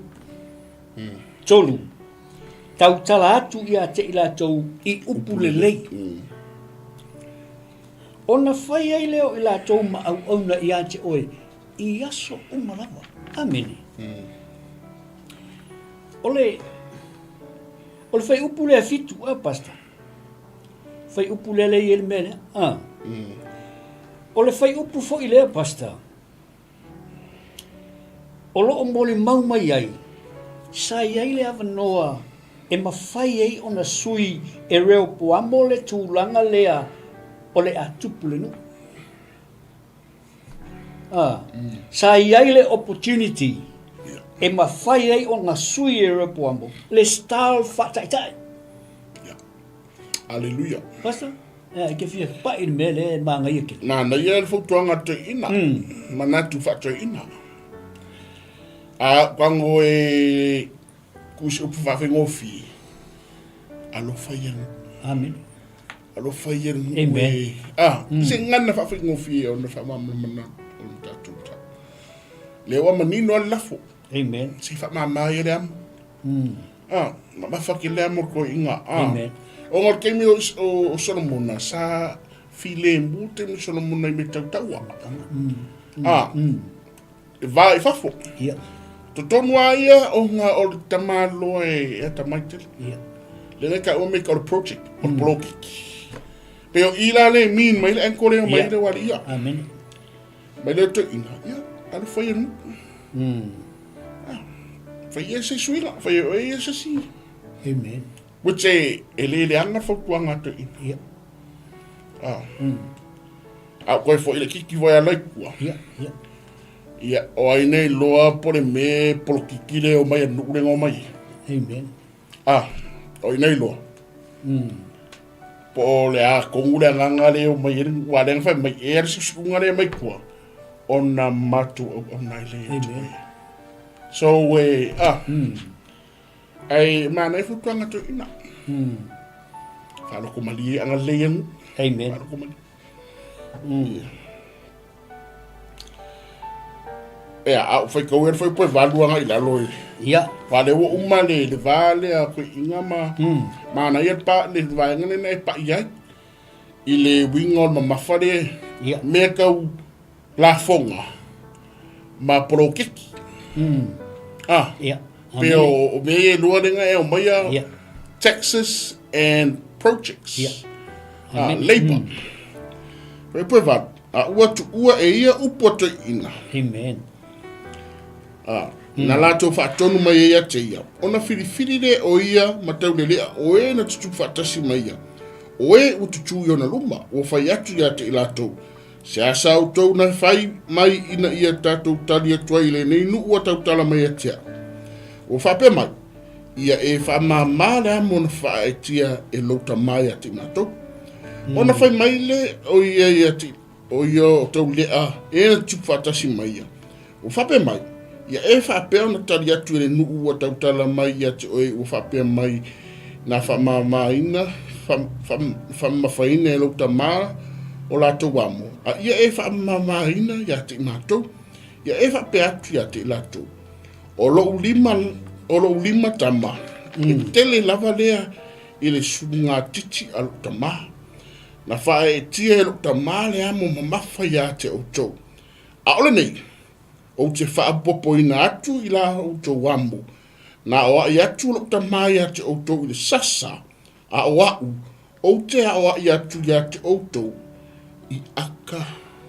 3, Tautala atu ia te i latou i upu lelei. Ona fai ai lea o i latou ma auauna ia te oe i aso uma lava. Amene. O le, o le fuaiupu lea 7, a Pastor? Fuaiupu lea lea e i ai le mea lea. A. O le fuaiupu foi lea, Pastor, O lo o molimau mai ai, sa i ai le avanoa e mafai ai ona sui e Rehoboamo le tulaga lea o le a tupu le nuu. A, sa i ai le opportunity e mafai ai ona sui e Rehoboamo le style faataitai. Aleluia. Pastor, e ke fia pai i le mea lea e manaia tele. Manaia le fautuaga a toeaina, mm. manatu faatoeaina. A kango e kusi upu faafegofie, alofa ia nuu. Amen. Alofa ia nuu Amen. e... Ah, mm. se ngana faafegofie ona faamalamalama o le tatou ta. Lea ua manino a le lafo. Amen. Se faamama ia le amo. Mm. Ah, mamafa ke lea mo koe inga. Ah. Amen. O ngā taimi o, o, o Solomona, sa filemu taimi o Solomona i me tautaua. Mm. Ah, mm. E vā i fafo. Yeah. Totonu a ia o ngā o le tamaloa e, e ata mai tele. Yeah. Le ngai ka ua me ka o le project, o le mm. polokiki. Pe o ila le min mai le ankore o mai le wali ia. Amen. Mai le toeina, ia. Alu fai e nu'u. Ah, fai ia se suiga, fai e oe ia se si. Amen. Which e, e le leaga le fautuaga a toeaina. Ia. Ah. A o koe foi le kiki foi ala i tua. Ia, ia. Ia, o ai nei loa po le me polokiki le o mai a nu'u le ngo mai. Amen. Ah, o i nei loa. Po o le a kongu le agaga le o mai e le nu'u, a le fai mai e le susuga le mai tua. Ona matou auauna ai le Amen. So, e, ah, ai manaia fautuaga toeaina. Faaloko malie agalelei e nu'u. Amen. Faaloko malie. Ea, a o faitau e le fai valu aga i lalo e. Ia. Wa le ua uma le le va le a koe inga ma manaia le pa le vaega lena e pa'i ai i le uiga o le mamafa le Ia. mea tau lafoga ma poloketi. Ah, Ia. pe o mea ia e lua lenga e aumaia Ia. taxes and projects. Ia. Ah, Amen. labor. Koe poe valu. A ua tuua e ia upu a toeaina. Amen. Ah, na latou faatonu mai ai ia te ia. Ona filifili lea o ia ma taulelea o e na tutū faatasi ma ia. O e ua tutū i ona luma, ua fai atu ia te i latou, Se asa outou na fai mai ina ia tatou tali atu ai i lenei nu'u ua tautala mai ia te a'u. Ua faapea mai, Ia e faamāmā le amo na faaetia e lou tamā ia te i matou. Ona fai mai le o ia ia te o ia o taulea e na tupu faatasi mai ia. Ua faapea mai, Ia e faapea ona tali atu e le nu'u ua tautala mai ia te oe ua faapea mai na faamāmāina, faamamafaina e lou tamā o latou amo, a ia e faamāmāina ia te i matou. Ia e faapea atu ia te i latou, O lo'u lima, o lo'u lima tama, e tele lava lea i le sulugatiti a lo'u tamā. Na faaeetia e lo'u tamā le amo mamafa ia te outou. A o lenei, ou te faapopoina atu i la outou amo, na aoaʻi atu loʻu tamā iā te ʻoutou i le sasa, a ʻo aʻu, ou te aoaʻi atu iā te ʻoutou i aka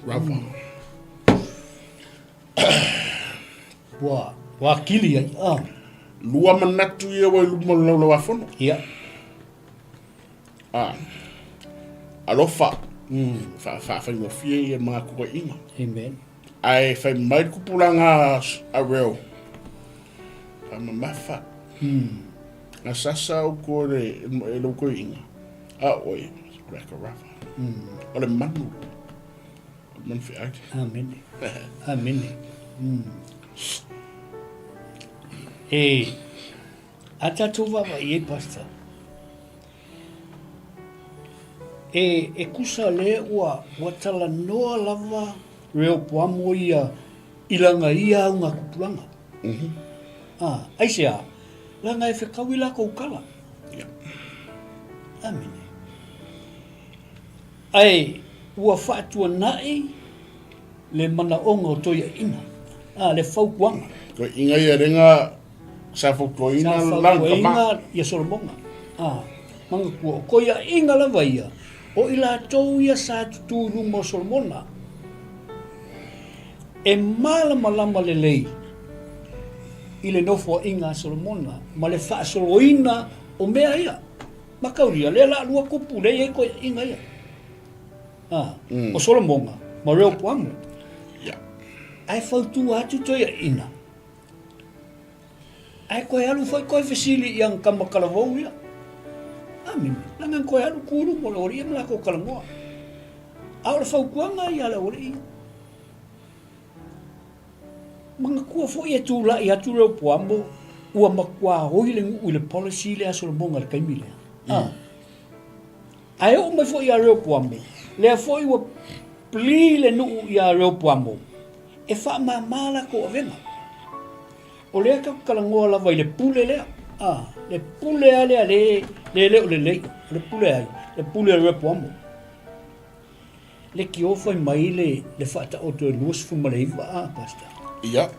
rava. Ua, ua akili ai. Ah. Lua manatu ia ua i luma o le laulauafono. Ia. Ah. Alofa. Fa faafaigofie ia magatuaiga. Amen. Ae fai mai le tupulaga a reo. Faamamafa. Na sasa au ko le e lou toeaina. A oe, o le akarava. O le manu. O le manu feai. Amen. Amen. E, a tatou vaavaai ai, Pastor. E, e kusa le ua, ua talanoa lava Rehoboamo ia i lana ia auga tupulaga. Ah, aisea? Leaga e fekaui lakou kala. Yeah. Amene. Ae ua faatuanai le manaoga o toeaiina, ah, le fautuaga. Toeaiina ia lenga sa fautuaina Sa lana tama. fautuaina ia Solomona. Ah, manatua, o toeaiina lava ia, o i latou ia sa tutū i luma o Solomona, e malamalama lelei i le nofoaiga a Solomona ma le faasoloina o mea ia. Mataulia, lea la lua kupu lea i ai toeaiina ia. Ah, o Solomona ma Rehoboamo. Yeah. Ae fautua atu toeaiina. Ae koe alu foi koe fesili i ana tama talavou ia. Amene. Leaga na koe alu ku i luma o le aualii ia ma latou talanoa. A o le fautuaga ia a le aualii ia. Manatua foi e tulai atu Rehoboamo ua matua oi le nuu i le policy lea a Solomona i le taimi lea. Ah. Ae oo mai foi ia Rehoboamo, lea foi ua pli le nuu ia Rehoboamo e faamama latou avega. O lea tatou talanoa lava i le pule lea, a, le pule lava lea le, le le o lelei, o le pule ai, le pule a Rehoboamo. Le kio fai mai le, le faataoto e 29, a, Pastor? Ia.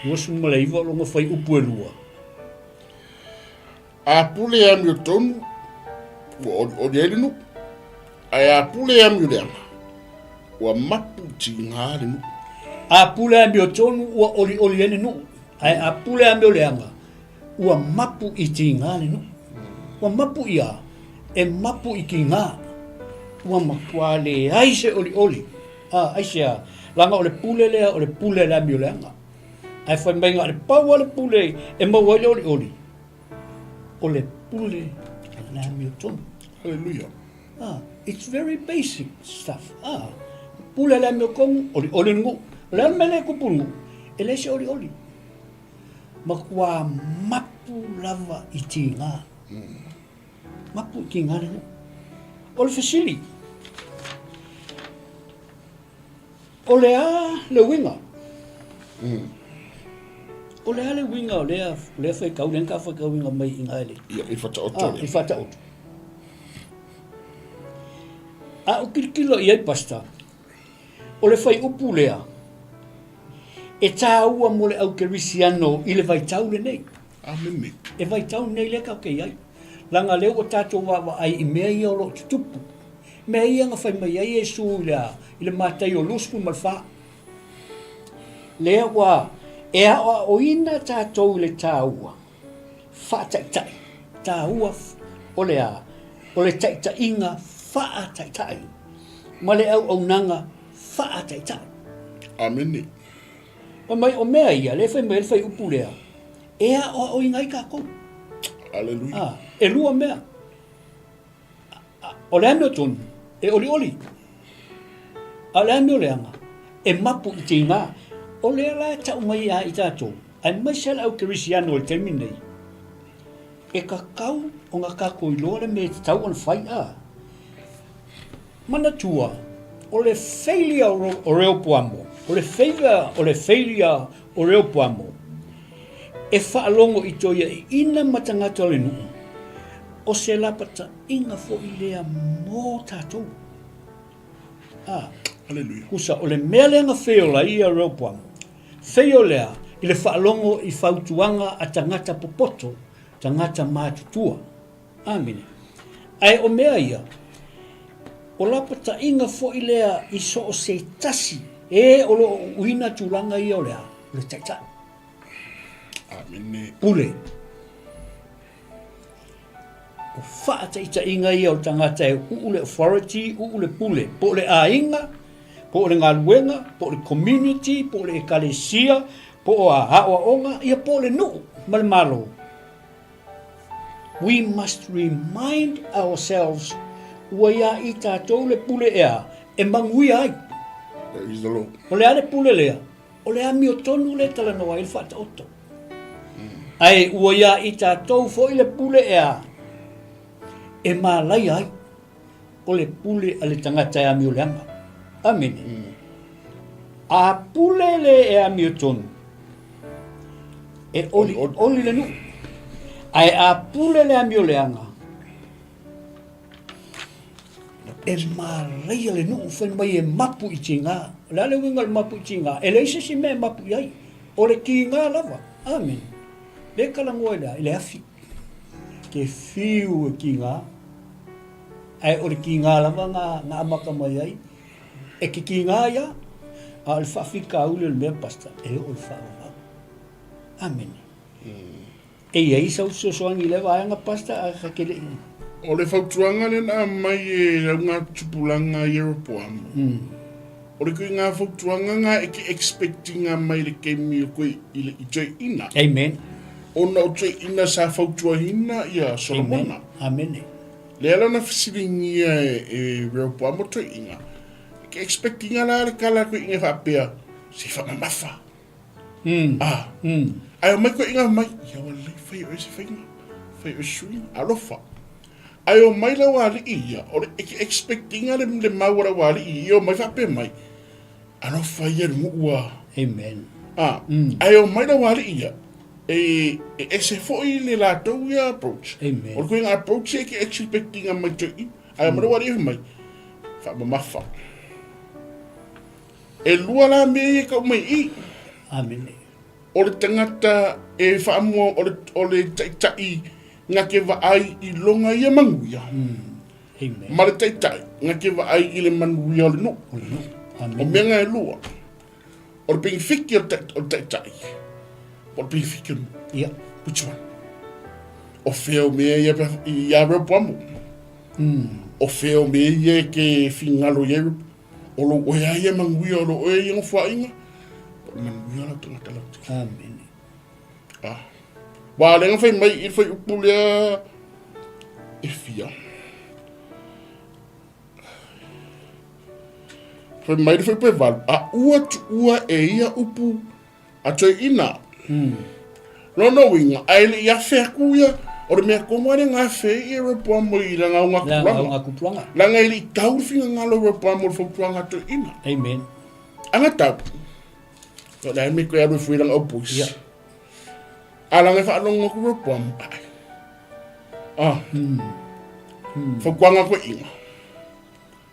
29 o lona fuaiupu e lua. A pule e amiotonu, ua olioli ai le nuu. Ae a pule e amioleaga, ua mapu i tiga le nuu. A pule amiotonu ua olioli ai le nuu, ae a pule amioleaga, ua mapu i tiga le nuu. Ua mapu i a? E mapu i tiga. Ua matua leai se olioli. A, aisea? Leaga o le pule lea o le pule a le amioleaga. Ae fai mai na o le pau lava le pule e maua ai le olioli, o le pule a le amiotonu. Hallelujah. Ah, it's very basic stuff. Ah, pule a le amiotonu, olioli le nuu. O le a le mea lea e tupu i le nuu? E leai se olioli. Matua mapu lava i tiga. Mapu i tiga le nuu. O le fesili, O le a le uiga? O le a le uiga o lea, lea faitau, lea na ta faitauina mai i ina i le... Ia, i Fataoto lea. I Fataoto. A ou tilotilo i ai, Pastor, o le fuaiupu lea, e tāua mo le aukerisiano i le vaitau lenei. Amene. E vaitau nei lea tatou te i ai. Leaga lea ua tatou vaavaai i mea ia o lo o tutupu. Mea ia na fai mai ai Iesu i le, i le Mataio 24. Lea ua e aoaoina tatou i le taua faataitai. Taua o le a? O le taitaiga faataitai ma le auaunaga faataitai. Amene. Fai mai, o mea ia, lea e fai mai ai le fuaiupu lea, e aoaoina ai tatou. Aleluia. Ah, e lua mea. O le amiotonu, e olioli. A o le amioleaga, e mapu i tiga. O lea la e tau mai ia i tatou, aemaise le au kerisiano i le taimi lenei, e tatau ona tatou iloa le mea e tatau ona fai. A. Manatua, o le failure o Rehoboamo, o le failure, o le failure o Rehoboamo, e faalogo i toiaiina ma tagata o le nuu, o se lapataiga foi lea mo tatou. A, Hallelujah. Kusa, o le mea lea na fail ai ia Rehoboamo, fail lea i le faalogo i fautuaga a tagata popoto, tagata matutua. Amene. Ae o mea ia, o lapataiga foi lea i so o se tasi e o lo o uuina tulaga ia o le a? O le taitai. Amene. Pule. O faataitaiga ia o le tagata e uu le authority, uu le pule, po o le aiga, po o le galuega, po o le community, po o le ekalesia, po o a aoaoga, ia po o le nuu ma le Malo. We must remind ourselves ua iā i tatou le pule ea e manuia ai. Praise the Lord. O le a le pule lea? O le amiotonu lea e talanoa ai le Faataoto. Ae ua iā i tatou foi le pule ea e malaia ai. O le pule a le tagata e amioleaga. Amene. A pule le e amiotonu, e oli, oli le nuu. Ae a pule le amioleaga, e malaia le nuu, fai mai e mapu i tiga. O le a le uiga o le mapu i tiga? E leai se isi mea e mapu i ai. O le tiga lava. Amene. Le talanoa i le a? I le afi. Ke fiu e tiga. Ae o le tiga lava na, na amata mai ai. E te tiga ia, a o le faafitauli o le mea, Pastor, e oo i le faavavau. Amene. E i ai sau fesoasoani i lea vaega, Pastor, a ta te le i... O le fautuaga lea na aumai e lau gatupulaga Ieropoamo, o le koe fautuaga nga e ke expect-inga mai le kemi o koe i le i toeina. Amen. Ona o toeina sa fautuaina ia Solomona. Amen. Amene. Lea la na fesiligia e, e Rehoboamo toeina, ke expect-inga la le kala koe inga faapea, se whamamafa. Ah. Ae o mai koe inga mai, ia wa lei whai o ese whainga, whai o ese suinga, alofa. Ae o mai lau alii ia, o le e expect-inga le, le mau a lau alii ia, o mai faapea mai, alofa ia le nguu a. Amen. Ah, ae o mai lau alii ia, e, e ese foi le latou ia approach. Amen. O le koe approach e ke expect-inga mai toi i, ae o mai lau alii e mai, whaamamafa. E lua la mea ia e kau mai i. Amene. O le tagata e whaamua, o le, o le taitai nga ke vaai i longa ia manuia. Amen. Ma le taitai nga ke vaai i le manuia o le nuu. O le nuu. O Amene. mea nga e lua. O le penefiti o le taitai, po o le penefiti o le nuu. Ia. Which one? O fea o mea ia ia Rehoboamo? O fea o mea ia e ke finagalo i ai O lou oe a ia manuia, o lou oe ia nofoaiga, po o le manuia o lau tagata lautele. Amene. Ah. Wa le fai mai i le fuaiupu lea e fia. Fai mai le fuaiupu e valu, a ua tuua e ia upu a toeaina. Lona uiga, a e le i afe atu ia, o le mea tonu lava lea na afe ai ia Rehoboamo i lana augatupulaga. Leaga e le i tau le finagalo o Rehoboamo i le fautuaga a toeaina. Amen. Ana tau, o le a le mea e toe alu ai fua i lana au boys. Yeah. A langa e faalogo atu Rehoboamo, ai. Ah. Fautuaga a toeaina.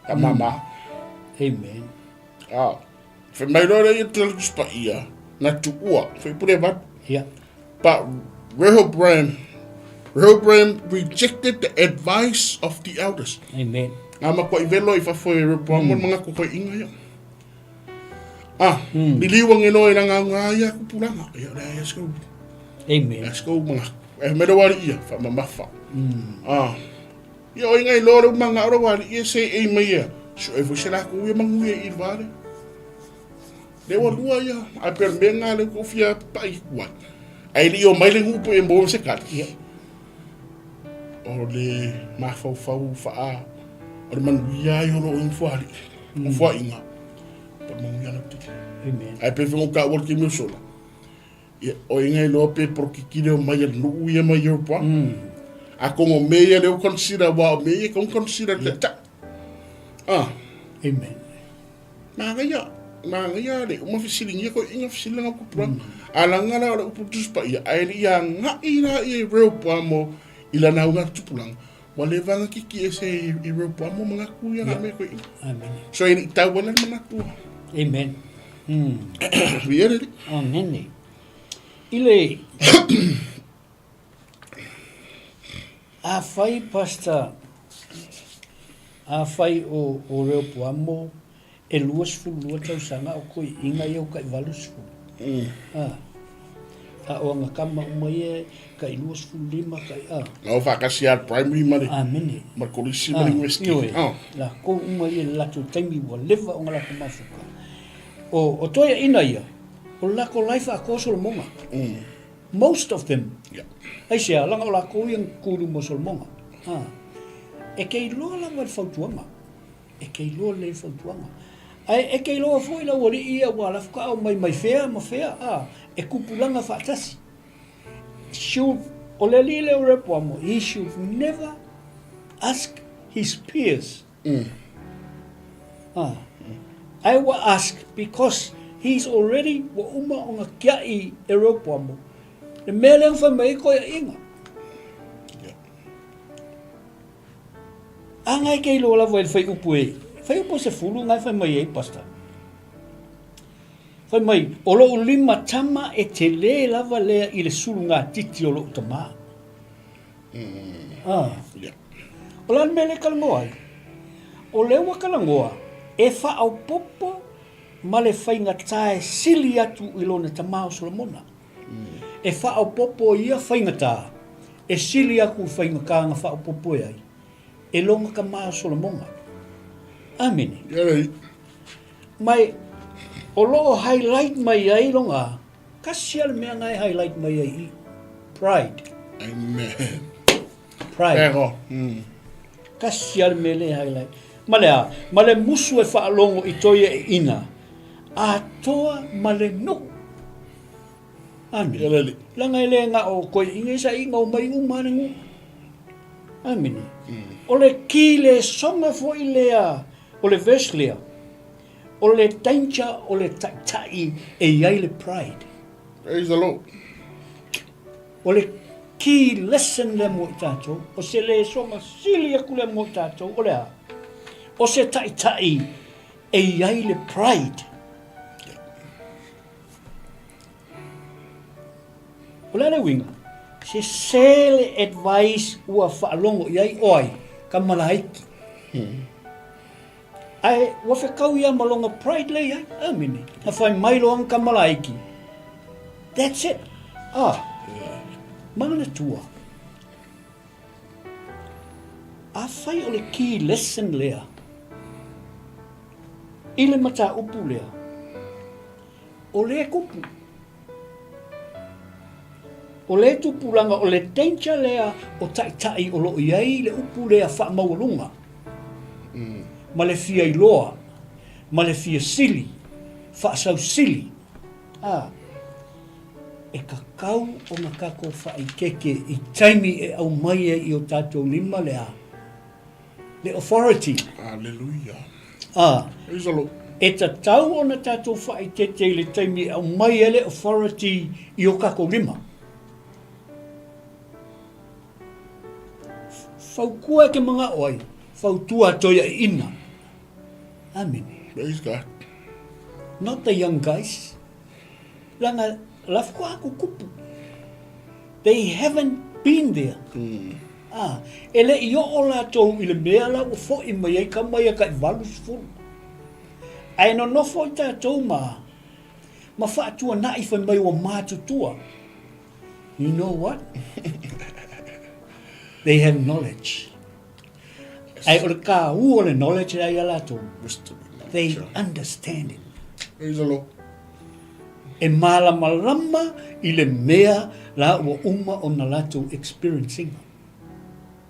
Ka mama. Amen. Ah. Fai mai loa lea ia te Tusi Paia, na tuua, fai pule vat. Yeah. But Rehoboam, Rehoboam rejected the advice of the elders. Amen. Ngā matua i velo i fafo e Rehoboam mm. mga ko koe inga ia. Ah, mm. liliu ange no e ranga ngā ia kupuranga. Ia ora ia skou. Amen. Ia skou mga. E mero wari ia, wha mamafa. Mm. Ah. Ia oi ngai loa le umanga ora wari ia se ei mai ia. So e foi se la ku ia mangu ia i vare. Le wa lua ia, a per me nga le ku fia pa i kua. Ai li o mai le ngupu e mo se kali. Ia. O le mafaufau faa o le manuia ai o lo o fuali. O fuainga. Po manuia la tiki. Amen. Ai pe fengo ka wal ki mi sola. Ia, o inga iloa pe polokiki leo mai a le nuu ia mai Europa. A kongo me ia leo consider wa o me ia kong consider te ta. Ah. Amen. Manaia, manaia le uma fesilingia ko inga fesilinga ko pura. A langa la o le upu tusi paia, a ele ia ngai la ia i Rehoboamo i lana unga tupulanga. Ua leva nga kiki e se i Rehoboamo ma ngaku ia nga me ko inga. Amen. So e ni tau ala le manatua. Amen. Really? Amene. I le afai pastor afai o o Rehoboamo e 22 tausaga o koiina ia o kai 80. Ah. A o anga kama uma ia kai 25 kai a. Na o whakasi a primary ma le Amene. ma kolisi ma le university. Ioe. Oh. La ko uma ia le latou taimi ua leva o nga latou mafuka. O, o toeaina ia, o le lakou life atoa Solomoga. Most of them. Yeah. Aisea, leaga o lakou ia na tutu i luma o Solomoga. Ha. E te iloa lava le fautuaga. E te iloa lelei le fautuaga. Ae e te iloa foi le aualii ia ua lafukaa o mai mai fea ma fea, a, e tupulaga faatasi. Should, o le alii lea o Rehoboamo, he should never ask his peers. Ah. Ae ua ask because he's already ua uma ona tia'i e Rehoboamo le mea lea na fai mai ai toeaiina. A ngai ke iloa lava i le fuaiupu e, fuaiupu e 10 ngai fai mai ai pastor. Fai mai, o lo'u limatama e telē lava lea i le sulugatiti o lo'u tamā. Ah. Yeah. O le a le mea lea e talanoa ai? O lea ua talanoa e faaopoopo ma le faigata e sili atu i lona tamā o Solomona. E faaopoopo ia faigata e sili atu i faigata na faaopoopo e ai e lona tamā o Solomona. Amene. Yeah. Mai o lo o highlight mai ai lona Kasi a le mea na e highlight mai ai i pride. Amen. Pride. Ego. Mm. Kasi a le mea le highlight. Ma le a, ma le musu e faalogo i toi e ina, atoa ma le nuu. Amene. Lele. Leaga e le na o koe inga isa inga o mai uma le nuu. Amene. O le ki le soga foi lea, o le verse lea, O le danger o le taitai e i ai le pride. Praise the Lord. O le key lesson lea mo i tatou, o se lesoga sili atu lea mo i tatou, o le a? O se taitai e i ai le pride. O le a le uiga? Sese le advice ua faalogo i ai o ai? Ka malaiki. Ae ua fekau ia ma lona pride lea i ai. Amene. Na fai mai loa na tama laiti. That's it. Ah. Manatua. Afai o le key lesson lea i le mataupu lea, o lea e tupu. O lea tupulaga, o le danger lea o taitai o lo o i ai le upu lea faamaualuga ma le fia iloa ma le fia sili, faasausili, a, e tatau ona tatou faaeteete i taimi e aumai ai i o tatou lima le a? Le authority. Aleluia. A, Praise the Lord. e tatau ona tatou faaeteete i le taimi e aumai ai le authority i o tatou lima. Fautua e te manao ai, fautua toiaiina. Amene. Praise God. Not the young guys. Leaga la faatoa tutupu. They haven't been there. Ah, e le i oo latou i le mea la ua foi mai ai tama ia tai 80. Ae nonofo i tatou ma ma faatuanai fai mai ua matutua. You know what? They have knowledge. Ae o le kāua o le knowledge lea ia latou. They understand it. Praise the Lord. E mālamalama i le mea la ua uma ona latou experience ina.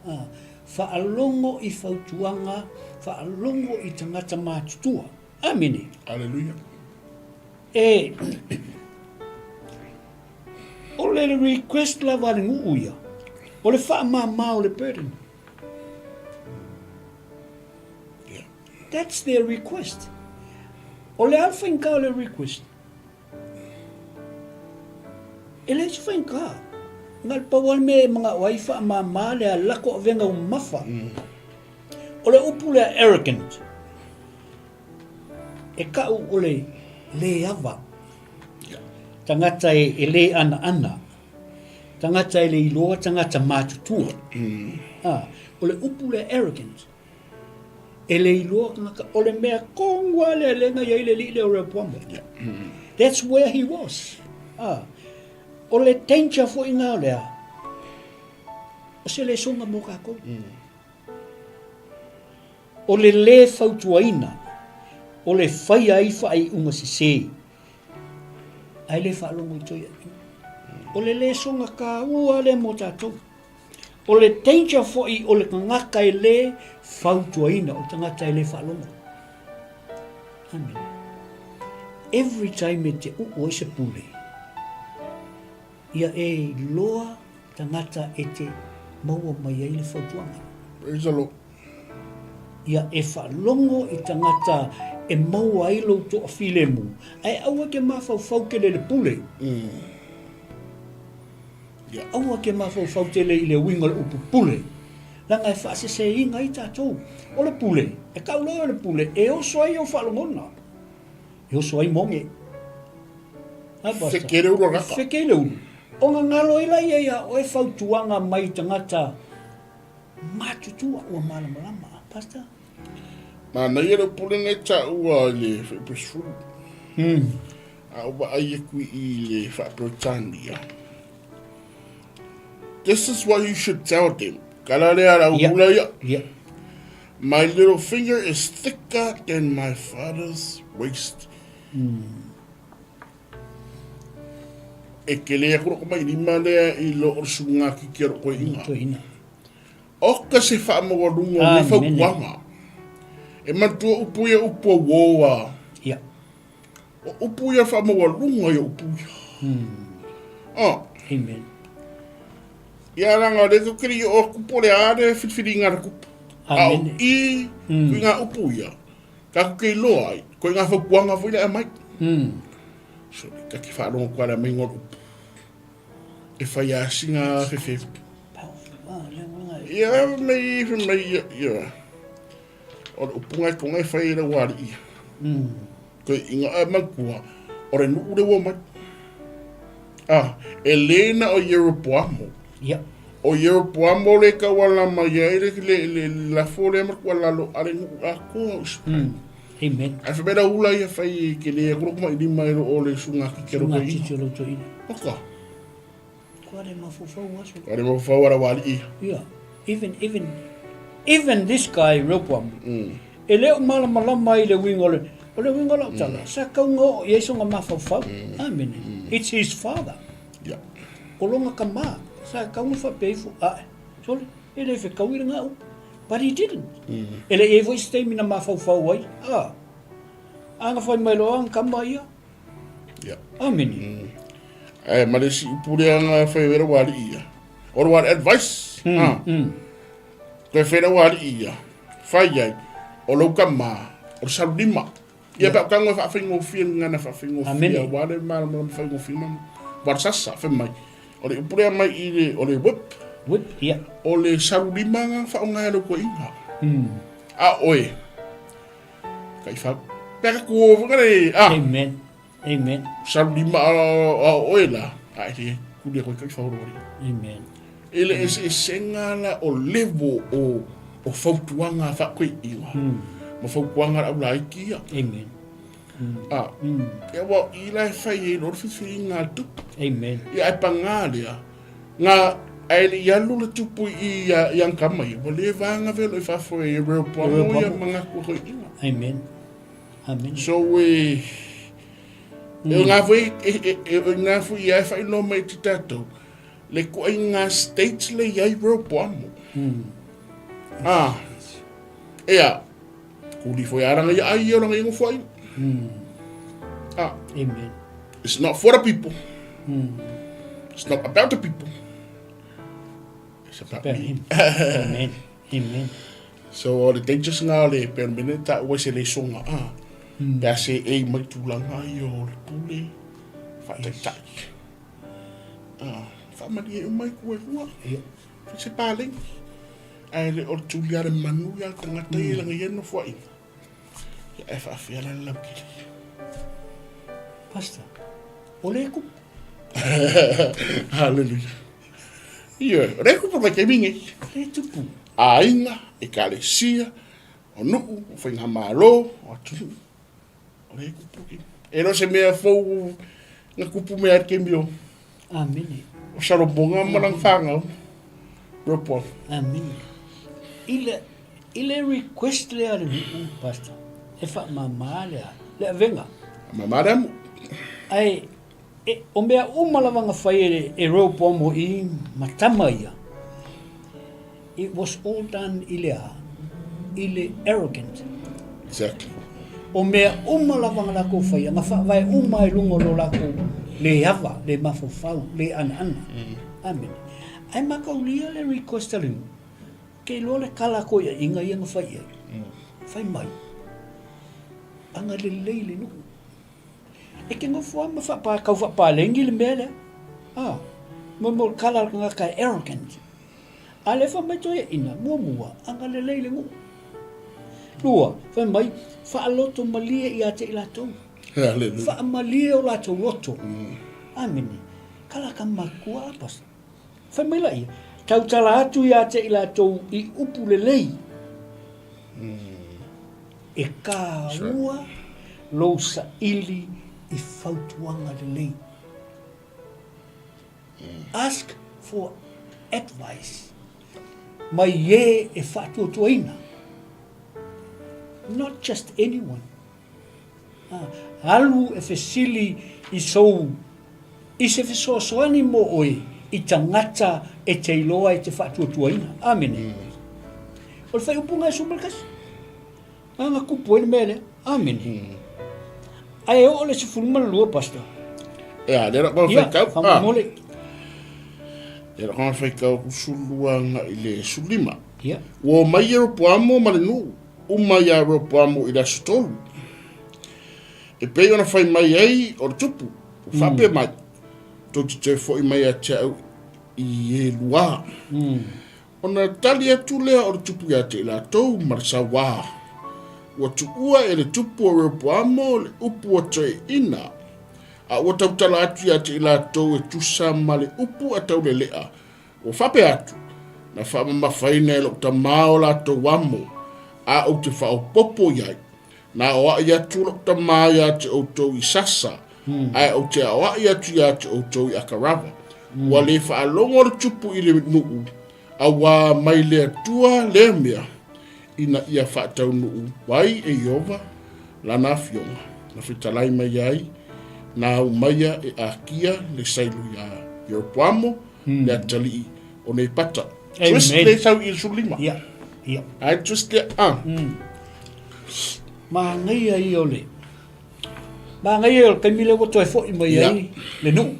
Ah, faalogo i fautuaga, faalogo i tagata matutua. Amene. Hallelujah. E, o le request lava a le nuu ia, o le faamama o le burden. Yeah. That's their request. O le a le faigata o le request? E leai se faigata. Na o le pau lava le mea e manao ai faamama le lako avega ua mamafa. O le upu lea arrogant, e kau o le le ava. Tagata e le anaana. Tagata e le iloa tagata matutua. Ah, o le upu lea arrogant, e le iloa tagata, o le mea tonu lava lea lea na i ai le alii lea o Rehoboamo. That's where he was. Ah, o le danger foi na o le a? O se lesoga mo tatou. O le le fautuaina, o le faia ai faaiuga sese, ae le faalogo i toeaiina. O le lesoga taua lea mo tatou. O le danger foi o le tagata e le fautuaina, o le tagata e le faalogo. Amen. Every time e te uu ai se pule, ia e iloa tagata e te maua mai ai le fautuaga. Praise the Lord. Ia e faalogo i tagata e maua ai lou toafilemu, ae aua e te mafaufau tele i le pule. Ia. Aua e te mafaufau tele i le uiga o le upu pule, leaga e faaseseina ai tatou. O le pule, e tau loa o le pule, e oso ai ou faalogona, e oso ai moge. A, Pastor? Feke le ulu a gata. Feke le ulu. Ona galo ai laia ia oe fautuaga mai tagata Matutua ua malamalama, Pastor. Manaia le upu lena e taua i le Faipuesefulu. A ou vaai aku i le Faa-Peretania. This is what you should tell them. Kala lea la uhula ia. Yeah. My little finger is thicker than my father's waist. E kele aku loko mai lima lea i lo o le suga kiki a loko toeaina. Toeaina. Oka se faamaualuga o nei fautuaga. E manatua upu ia upu auoa. Ia. O upu ia faamaualuga ia upu ia. Oh. Amen. Ia leaga o lea tou te le i oo atu po o le a le filifiliga a le tupu. A o i, i ngā upu ia, tatou te iloa ai, koe ngā fautuaga foi lea e aumai. So, ta te faalogo atu lava i le aumaiga o le upu. E fai lava sina fefe. Ia, fai mai, fai mai, ia, ia. O le upu ngai tonga e fai ai lau alii. Koe inga a manatua, o le nuu le ua mai. Ah, e le na o Ieropoamo. Ia. O Ieropoamo le tauala mai ai le, le, le, le lafo lea ma le tuualalo a le nuu atoa o Isaraelu. Amen. Ae fai mai lau ula ia fai e ke le aku loko mai lima e lo o le suga titi a lou Suga toeaina. titi o lou toeaina. Oka. Kua le mafaufau aso. Kua le mafaufau ala wali ia. Yeah. Even, even, even this guy Rehoboam, e le o malamalama i le uiga o le, o le uiga o lau tala, sa kauga oo i ai sona mafaufau. Amene. It's his father. Yeah. O lona tama, sa kauga faapea ifo, ae, sole, e le fetaui lena upu. But he didn't. E le i ai foi se taimi na mafaufau ai, a, a na fai mai loa ana tama ia. Yeah. Amene. Ae ma le isi upu lea na fai ai lau alii ia. O le advice. Ah. Toe fai lau alii ia. Fai ai, o lou tama, o le salulima. Ia pe au e faafaigofie le gagana faafaigofie aua le malamalama faigofie ma wa le sasa fai mai. O le upu lea mai i le, o le whip. Whip, ia. O le salulima na faaaoga e lou toeaina. A oe, taifau. Pe ka ku o le, ah. Amen. Amen. Salulima a oe la, a e le kulia koe taifau lo alii. Amen. E le eseesega la o level o o fautuaga a faakoiiga ma fautuaga a le aulaiti ia. Amen. A, ia ua i la e fai ai loa le filifiliga a le tupu. Amen. Ia ae pagā lea, nga ae le i alu le tupu i i ana tama ia, ua le vaga velo i fafo e Rehoboamo ia ma ngā koiiga. Amen. Amen. So e e ngā foi e e e ngā foi ia e whainoa mai te tātou. Le koʻaiga states le iai Rehoboamo. Ah. Ea. Kuli foi aranga ia ai ia langa ia ngofo ai. Ah. Amen. It's not for the people. It's not about the people. It's about me. Amen. Amen. Amen. So o le dangerous nga o le pe mene ta ua se le songa a. Pe a se e mai tulaga ia o le pule. Whaataitai. Ah, faamalie uma i ku e rua. Ia. Fai se paleni. Ae le o le tuli a le manu ia le tagata ia lana ia nofoaiga. Ia ae faafea la le lautele. Pastor, o le kupu. Hallelujah. Ia, o le kupu mai taimi nei. Le tupu. Aiga, ekalesia, o nuu, o faigamalo, o atunuu. O le kupu ki. E le o se mea fou na kupu mea ai le taimi o. Amene. O Salomoga ma lana fanau. Rehoboam. Amene. I le, i le request lea a le nuu, Pastor, e faamama le a, le avega. Faamama le amu. Ae, e, o mea uma lava na fai e, e Rehoboam o i ma tama ia, It was all done i le a? I le arrogant. Exactly. O mea uma lava nga lakou faia, nga faavae uma i luga o lo lakou le ava, le mafaufau, le anaana. Amene. Ae makaulia le request a le nuu, ke iloa le kala koiaiga ia na fai i ai. Fai mai, agalelei le nuu. E ke nofo lava ma faapa, kau faapaleni le mea lea. A, mo mo le kala a le tagata e arrogant. A lea fai mai toeaina, muamua, agalelei le nuu. Lua, fai mai, faaloto malie ia te i latou. Hallelujah. Faamalie o latou loto. Amene. Kala ka makua a pastor. Fai mai laia, tautala atu ia te i latou i upu lelei. E kāua lou saili i fautuaga lelei. Ask for advice mai e e faatuatuaina. Not just anyone. Ah, alu e fesili i sou, i se fesoasoani mo oe i tagata e te iloa e te faatuatuaina. Amene. O le faaiupuga e 11. Ana kupu ai le mea lea. Amene. Ae oo le 12, Pastor. Ia, lea la kona faitau. Ia, faamolemole. Lea la kona faitau aku 12 agai le 15. Ia. Ua omai Ieropoamo ma le nuu uma iā Rehoboamo i le aso tolu. E pei ona fai mai ai o le tupu, ua faapea mai, Tou te toe foi mai ia te au i Ieluā. Ona tali atu lea o le tupu ia te i latou ma le sauā. Ua tuua e le tupu o Rehoboamo le upu a toeaina, a ua tautala atu ia te i latou e tusa ma le upu a Taulelea. Ua faapea atu, Na faamamafaina e lou tamā o latou amo, a ou te faaopoopo i ai. Na aoaʻi atu lou tamā iā te ʻoutou i Sasa, ae ou te aoaʻi atu iā te ʻoutou i Akarava. Ua lē faalogo le tupu i le nuʻu, auā mai le Atua lea mea, ina ia faataunuu ai e Ieova lana afioga, na fetalai mai ai, na aumaia e Akia le sailo iā Ieropoamo, le atalii o Nepata. Twist le sau i le 15. Ia, ia. Ai twist le, ah. Manaia ia o le, manaia ia o le taimi lea ua toe foi mai ai le nuu.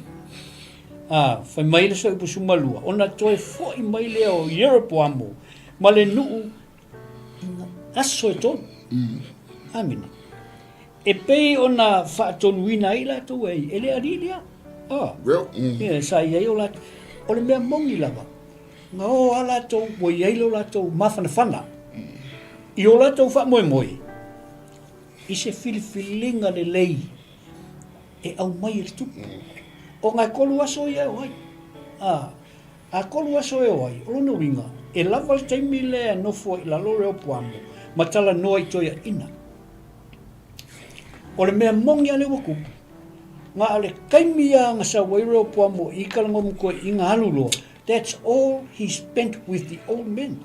Ah, fai mai le soipu sumalua, ona toe foi mai lea o Ieropoamo ma le nuu aso e tolu. Amene. E pei ona faatonuina ai latou e e le alii lea. Oh. Well, mm. Yeah, sa i ai o latou. O le mea moni lava, na o a latou, ua i ai lo latou mafanafana. I o latou faamoemoe, i se filifiliga lelei e aumai e le tupu. Ona e tolu aso ia e o ai. Ah, A tolu aso e o ai, o lona uiga, e lava le taimi lea e nofo ai i lalo o Rehoboamo ma talanoa i toeaiina. O le mea moni a lea ua tupu, na o le taimi lava na sau ai Rehoboamo i Kalagomutoeina alu loa, that's all he spent with the old men.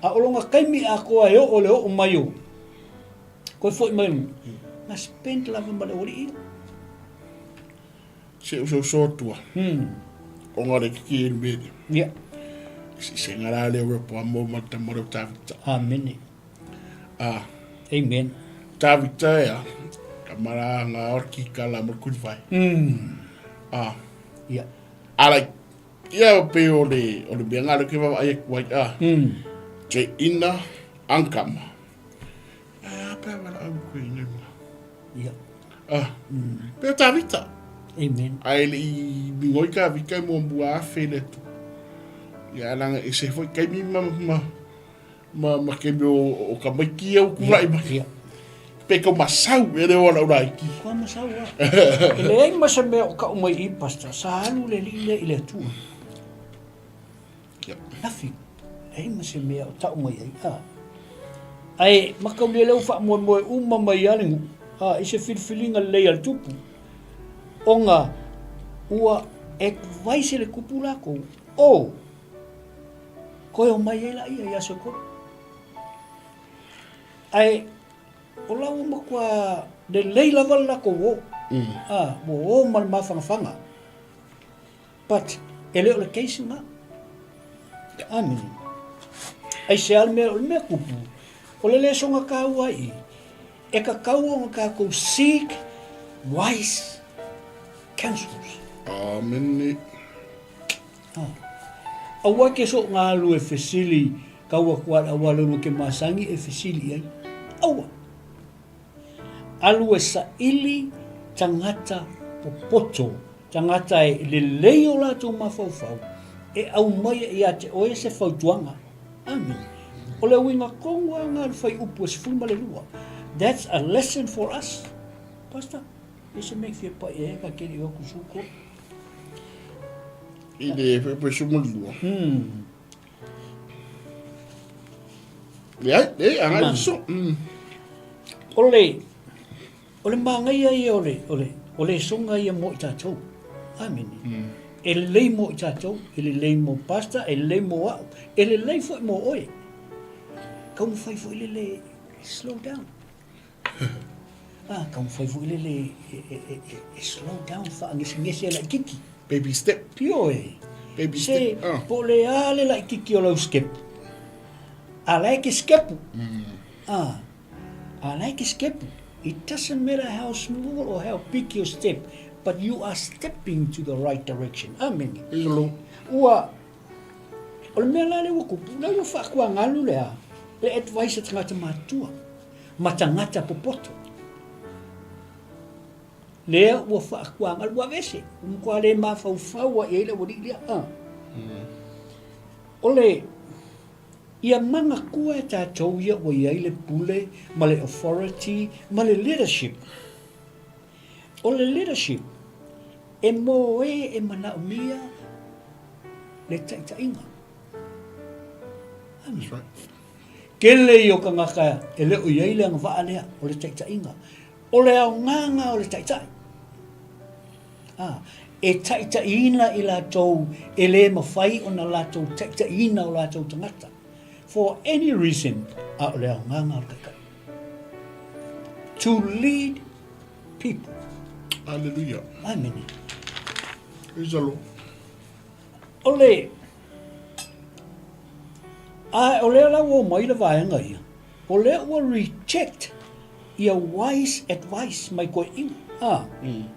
A o lona taimi atoa e oo i le oo mai o, koe foi mai, na spend lava ma le aualii ia. Se usouso atua. Ona o le kiki i le mea lea. Ia. Eseesega la lea o Rehoboamo ma le tama lea o Tavita. Amene. Ah. Amen. Tavita ea, tama la nga o le kikala ma le kulivai. Ah. Ia. A like, ia pe o le, o le mea nga le ke vaavaai atu ai, ah. Te ina ankama. Ae a pe a valaau koe i nei mea. Ia. Ah. Pe o Tavita. Amen. Ae le i migoi Tavita e muamua afe le atu. Ia langa e se foi kaimi ma ma ma ma kaimi o, o ka maiki au kulaʻi mai. Ia. Pe kau masau e le o ala ura iki. Kua masau a. E leai ma se mea o kau mai i pastor, sa alu le alii lea i le Atua. Ia. Nothing. Leai ma se mea o tau mai ai. A. Ae mataulia lea ua faamoemoe uma mai lava le nuu, a, i se filifiliga lelei a le tupu, ona ua advise e le tupu latou, o, toe omai ai laia i aso e tolu. Ae o la ua matua lelei lava le latou o, a, ua o ma le mafanafana. But, e le o le case lena. Amene. Aisea le mea, o le mea kupu, o le lesona taua i, e tatau ona tatou seek wise counsels. Amene. Ah. Aua ke so ngā alu e fesili kaua kua aua lolo ke masangi e fesili ai. Aua. Alu e saili tagata popoto, tagata e lelei o latou mafaufau, e aumaia ia te oe se fautuaga. Amene. O le uiga tonu lava lena o le fuaiupu e 12. That's a lesson for us. Pastor, e se mea e fia pai ai ka keri o ku suko. I le fuaiupu e 12. Leai, leai, agai le so. O le, o le manaia ia o le, o le, o le soga ia mo i tatou. Amene. E lelei mo i tatou, e lelei mo pastor, e lelei mo au, e lelei foi mo oe. Taumafai foi le le slow down. Ah, taumafai foi le le e, e, e, e, e slow down, faagesegese laititi. Baby step. Ioe. Baby Se, step. Ah. po o le a le laititi o lau skepu. A la e ke skepu. Ah, a la e ke skepu. It doesn't matter how small or how big your step, but you are stepping to the right direction. Amene. Ilo. Ua, o le mea la lea ua kupu, la ua faakuagalu le a, le advice a tagata matutua. ma tagata popoto. Lea ua faakuagalu ua aveese, ua matua le mafaufau lava i ai le aualii lea. A. O le, ia manatua e tatou ia ua i ai le pule ma le authority ma le leadership. O le leadership, e mo e e manaomia. Le taʻitaʻiga. Amen. Right. Kele ia o kangaka e le o i ai le agavaa lea o le taʻitaʻiga. O le aogaga o le taʻitaʻi. A, e taʻitaʻiina i latou e le mafai ona latou taʻitaʻiina o latou tagata. For any reason, a o le aogaga o le taʻitaʻi. To lead people. Hallelujah. Amen. Praise the Lord. O le, a o lea la ua omai le vaega ia, o lea ua reject ia wise advice mai koeʻina. A, mm.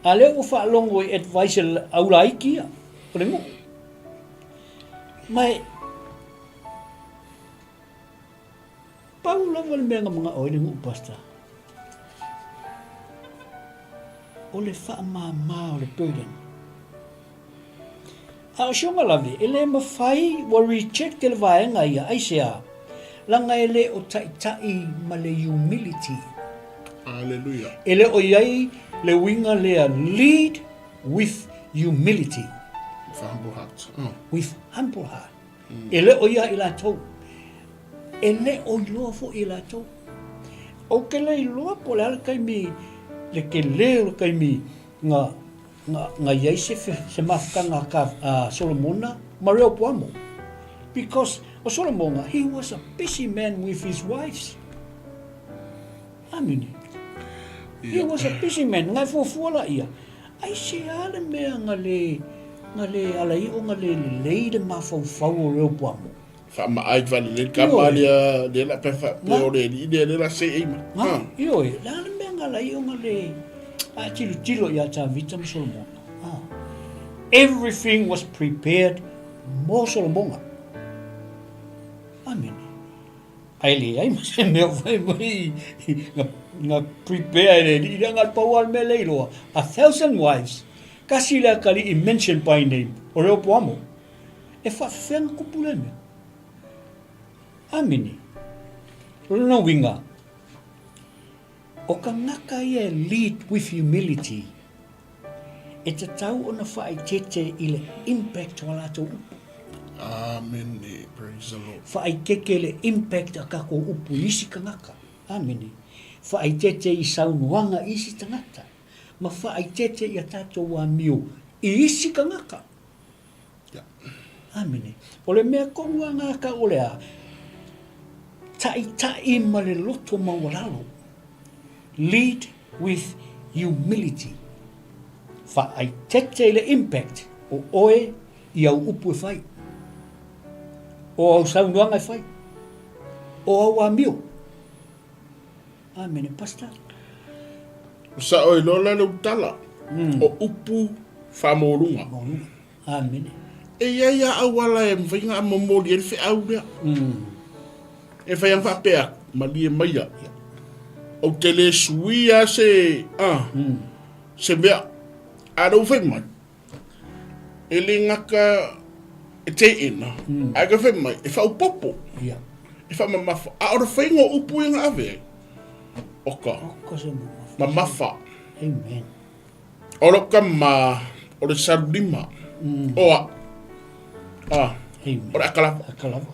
a lea ua faalogo i advice e aulaiki ia, o le nuu. Ma e, pau lava le mea na manao ai le nuu pastor, o le faamāmā o le burden. A o si ona lave, e le mafai ua reject le vaega ia, aisea? Laga e le o taʻitaʻi ma le humility. Hallelujah. E le o i ai le uiga lea lead with humility. With a humble heart. Oh. With humble heart. Mm. E le o ia i latou. E le o iloa foi i latou. Ou te le iloa po o le a le taimi, le tele o le taimi na Na, na i ai se, se mafutaga a, ka, a Solomona ma Rehoboamo. Because o Solomona, he was a busy man with his wives. Amene. He yeah. was a busy man. Ngai fuafua la ia. Ai se a le mea nga le, nga le ala i o nga le lelei le mafaufau o Rehoboamo. Faamaai faalelei kama lea lea la pe faapea o le alii lea lea la seei mai. Ha, ioe, le a le mea nga lai o nga le a tilotilo ia Tavita ma Solomona. Ha. Everything was prepared mo Solomona. Amene. Ai le ai ma se mea fai mai nga, nga prepare e le alii lea nga pau a le mea le iloa. 1,000 wives. Kasi le akalii mentioned by name o Rehoboamo. E faafefea na kupu lea mea? Amene. O lona uiga, o kangaka ia e lead with humility, e tatau ona faaeteete i le impact o a latou upu. Amene. Praise the Lord. Faaeteete le impact a kakou upu i isi kangaka. Amene. Faaeteete i saunoaga i isi tagata. Ma faaeteete i a tatou amio i isi kangaka. Amene. O le mea tonu a ngā kau o le a, taʻitaʻi ma le loto maualalo. Lead with humility. Faaitete i le impact o oe i au upu e fai. O au saunoaga e fai. O au amio. Amene, Pastor. O sao iloa la le utala. Mm. O upu faamaualuga. Maualuga. Amene. E i ai a auala e mafai ona momoli ai le feau lea. Mm. E fai ana faapea atu, malie maia. Ou te le suia se, ah, mm. se mea. A lea ua fai mai, e le gata e teena, mm. ae ka fai mai, e faaopoopo, yeah. e faamamafa. A o le faiga o upu ia na ave ai, o ka mamafa. Amen. O lou tama, o le salulima, mm. o a, a, Amen. o le akalava. Akalava.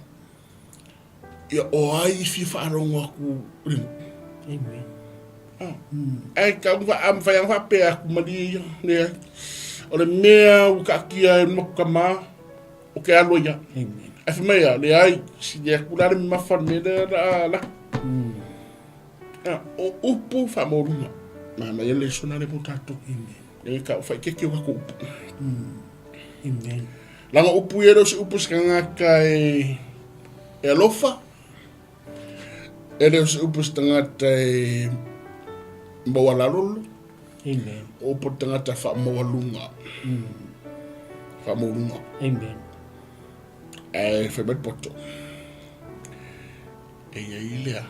Ia, o ai i fia faalogo atu le nuu. Amen. Ah. Mm. Ae tau fa am fai ang faapea atu malie ia, leai. O le mea ua taatia e maku tama, o ke alo ia. Amen. Ae fai mai ia, leai, sili atu la le mamafa le mea lea la la. Mm. Ah, o upu faamaualuga. Manaia le lesona lea mo tatou. Amen. Le ka faitete o tatou upu. Mm. Amen. Leaga upu ia e le o se upu se tagata e, e alofa, e le o se upu se tagata e maualalolo. Amen. O upu o le tagata faamaualuga. Mm. Faamaualuga. Amen. Ae fai mai le poto. E i ai lea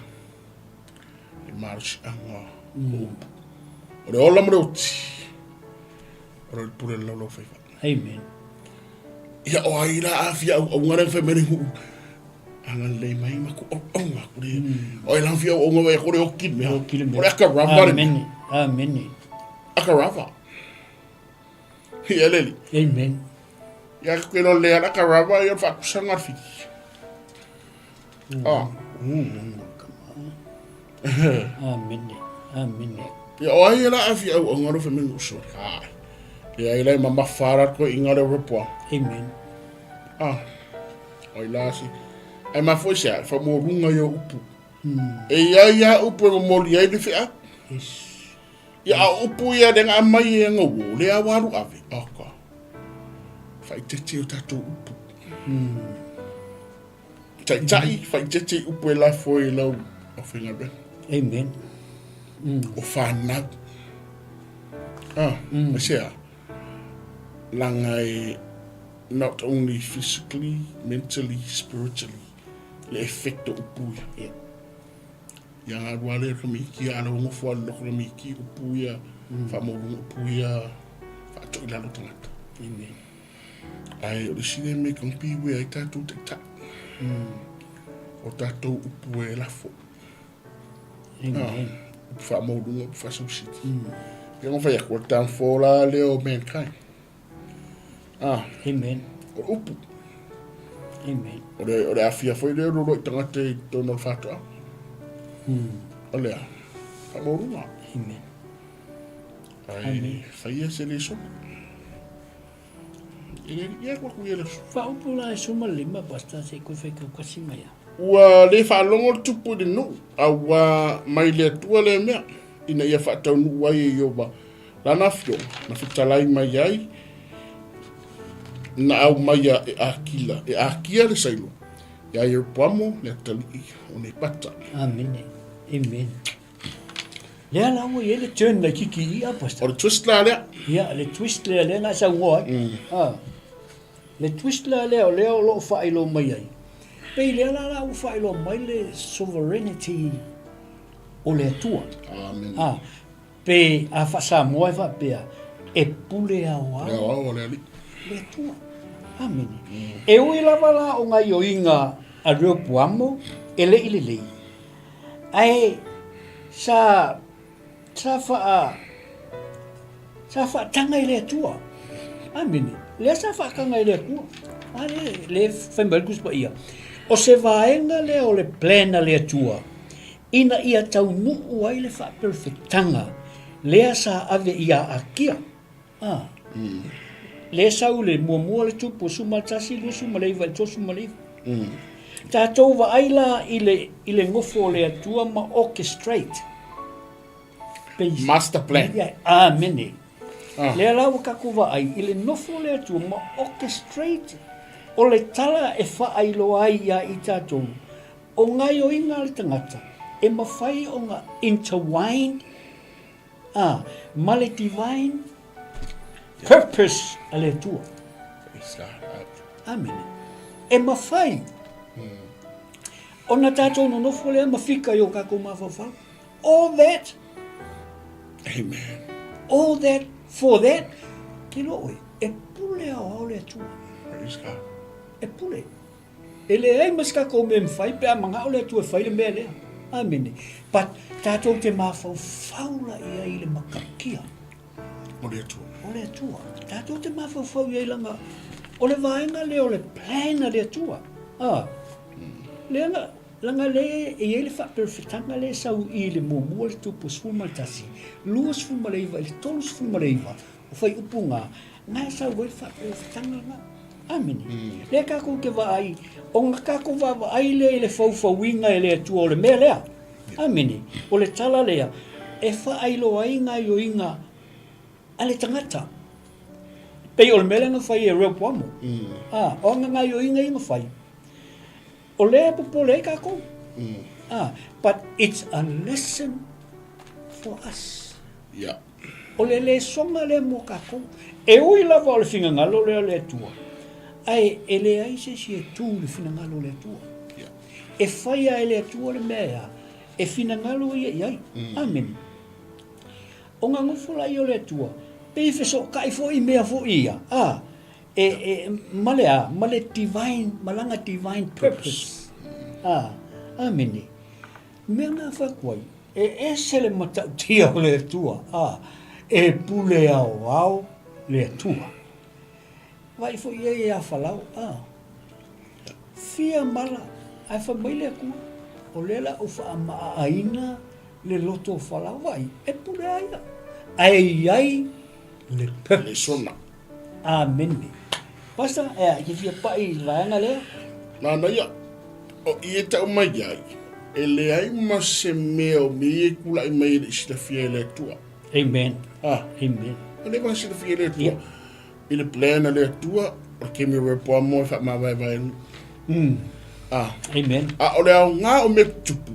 le malosiaga o upu. O le ola ma le oti, o le pule le laulau faiva. Amen. Ia o ai la a fia au au ngare fai mai hu. Anga le mai ma ku au au ma ku le. O ai la fia au au ngare ko le oki mea. Oki le mea. O le akarava le. Amen. Amen. Akarava. Ia leli. Amen. Ia ke lo lea la karava ia faakusaga le fili. Ah. Amene. Amene. Ia o ai la afi au au ngalo fe mengu so. Ah. Le ai la mamafa la ko inga le repoa. Amen. Ah. Oi la si. Ai ma foi se fa mo runga yo upu. E ia ia upu e momoli ai le fea. Yes. Ia a upu ia le nga mai e ngau le a waru ave. Aka. Whaitete o tātou upu. Taitai, whaitete upu e lafo i lau o whainga Amen. O whanau. Ah, mm. Sea, langa e not only physically, mentally, spiritually, le effect o upu ia. Yeah. Ia ngā rua le ka miki, a le ngofo a loko le miki, upu ia, mm. whamorunga upu ia, whaatoi lalo tangata. Amen. Ai, o le sine me kong pi we ai tātou taitai. O tātou upu e lafo. Amen. Upu whamorunga, upu whasausiti. Ia ngā whai aku, o le downfall a leo mankind. Ah, Amen. o upu. Amen. O le, o le awhia foi leo roro i tangata i tōna o whātoa. O lea, whamorunga. Amen. Ai, whaia se le sona. E le ia kua kuia le so. Whaupu la e suma lima, pastor, se koe whai kaukasi mai a. Ua le whaalongo le tupu i le nuu, a ua mai le atua le mea, ina ia whaataunuu ai e Iova lana afioga, na fetalai mai ai, na au mai a e akila, e akia le sailo, ia Ieropoamo le atalii o Nepata. Amene. Amen. Lea la ua i ai le turn mai kiki i a, pastor. O le twist la lea. Ia, le twist lea, lea na saunoa ai. Ah. Le twist la lea, o lea o loo whailo mai ai. Pei lea la la ua whailo mai le sovereignty o le Atua. Amen. Ah, pe a wha-Samoa e whapea, e pule ao ao. Le ao ao le ali. Le Atua. Amene. E ui lava la o ngai o inga a Rehoboamo e le i lelei. Ae sa sa whaa sa whaatanga i le Atua. Amene. Lea sa whaatanga i le Atua. A le, le whai mai le ia. O se vaenga lea o le plan a le Atua, ina ia taunuu ai le whaaperfectanga, lea sa ave ia akia. Ah. Le sau le muamua le tupu, suma tasi, lusu ma le iva, le tosu ma le iva. Tātou vaai la i le, i le ngofo o le Atua ma orchestrate. Pei, Master plan. Ia, amene. Ah. Lea la ua kakou vaai i le nofo o le Atua ma orchestrate o le tala e whaailoa ai ia i tātou. O ngaioinga a le tangata e mawhai o nga intertwined ah, ma le divine purpose a le Atua. Amene. E mawhai. Ona tātou nonofo lea ma fika i o kākou mafaufau. All that. Amen. All that for that. Ke loa oe, e pule ao ao le Atua. Praise God. E pule. E leai ma se kākou mea e mafai pe a manao le Atua e fai le mea lea. Amene. But tātou te mafaufau la i ai i le matautia. O le Atua. O le Atua. Tātou te mafaufau i ai langa o le vaenga lea o le plan a le Atua. Ah. Lea na, langa le e i ai le faaperefetaga lea e sau i le muamua le tupu 11, 29 i le 39, o whaiupu ngā, ngā e sau ai le faaperefetaga ngā. Amene. Lea kākou te vaai, o ngā kākou vaavaai lea i le faufauina e le Atua o le mea lea. Amene. O le tala lea, e whaailoa ai ngā ioinga a le tangata. Pei o le mea lea na whai e Rehoboamo. Ah, o ngā ngā ioinga i na whai. O lea popole ai kākou. Ah, but it's a lesson for us. Yeah. O le lesonga lea mo kākou. E ui lava o le finagalo lea o le Atua. Ae e leai se isi e tū le finagalo o le Atua. Yeah. E whaia e le Atua le mea ea, e finagalo ia i ai. Amen. O ngā ngofo la i o le Atua, pe i whesootai fo i mea fo ia. Ah, e, e, ma le a, ma le divine, malanga divine purpose. Ah, amene. Mea ngā whakuai, e ese le matautia o le Atua, ah, e pule ao ao le Atua. Vaai foi i ai ia Falao, a. Fia mala, ae fai mai le Atua, O lea la ou faamaaaina le loto o Falao, vaai, e pule a ia, ae i ai le purpose. Lesona. Amene. Pastor, ea, e te fia pai i le vaega lea? Nāna ia, o i e tau mai ai, e leai ma se mea o mea ia e tulai mai e le i silafia e le Atua. Amen. Ah. Amen. Ua leva ona silafia e le Atua. Yeah. I le plan a le Atua, o le kemi o Rehoboamo e faamavaevae nuu. Ah. Amen. A o le aoga o mea tutupu,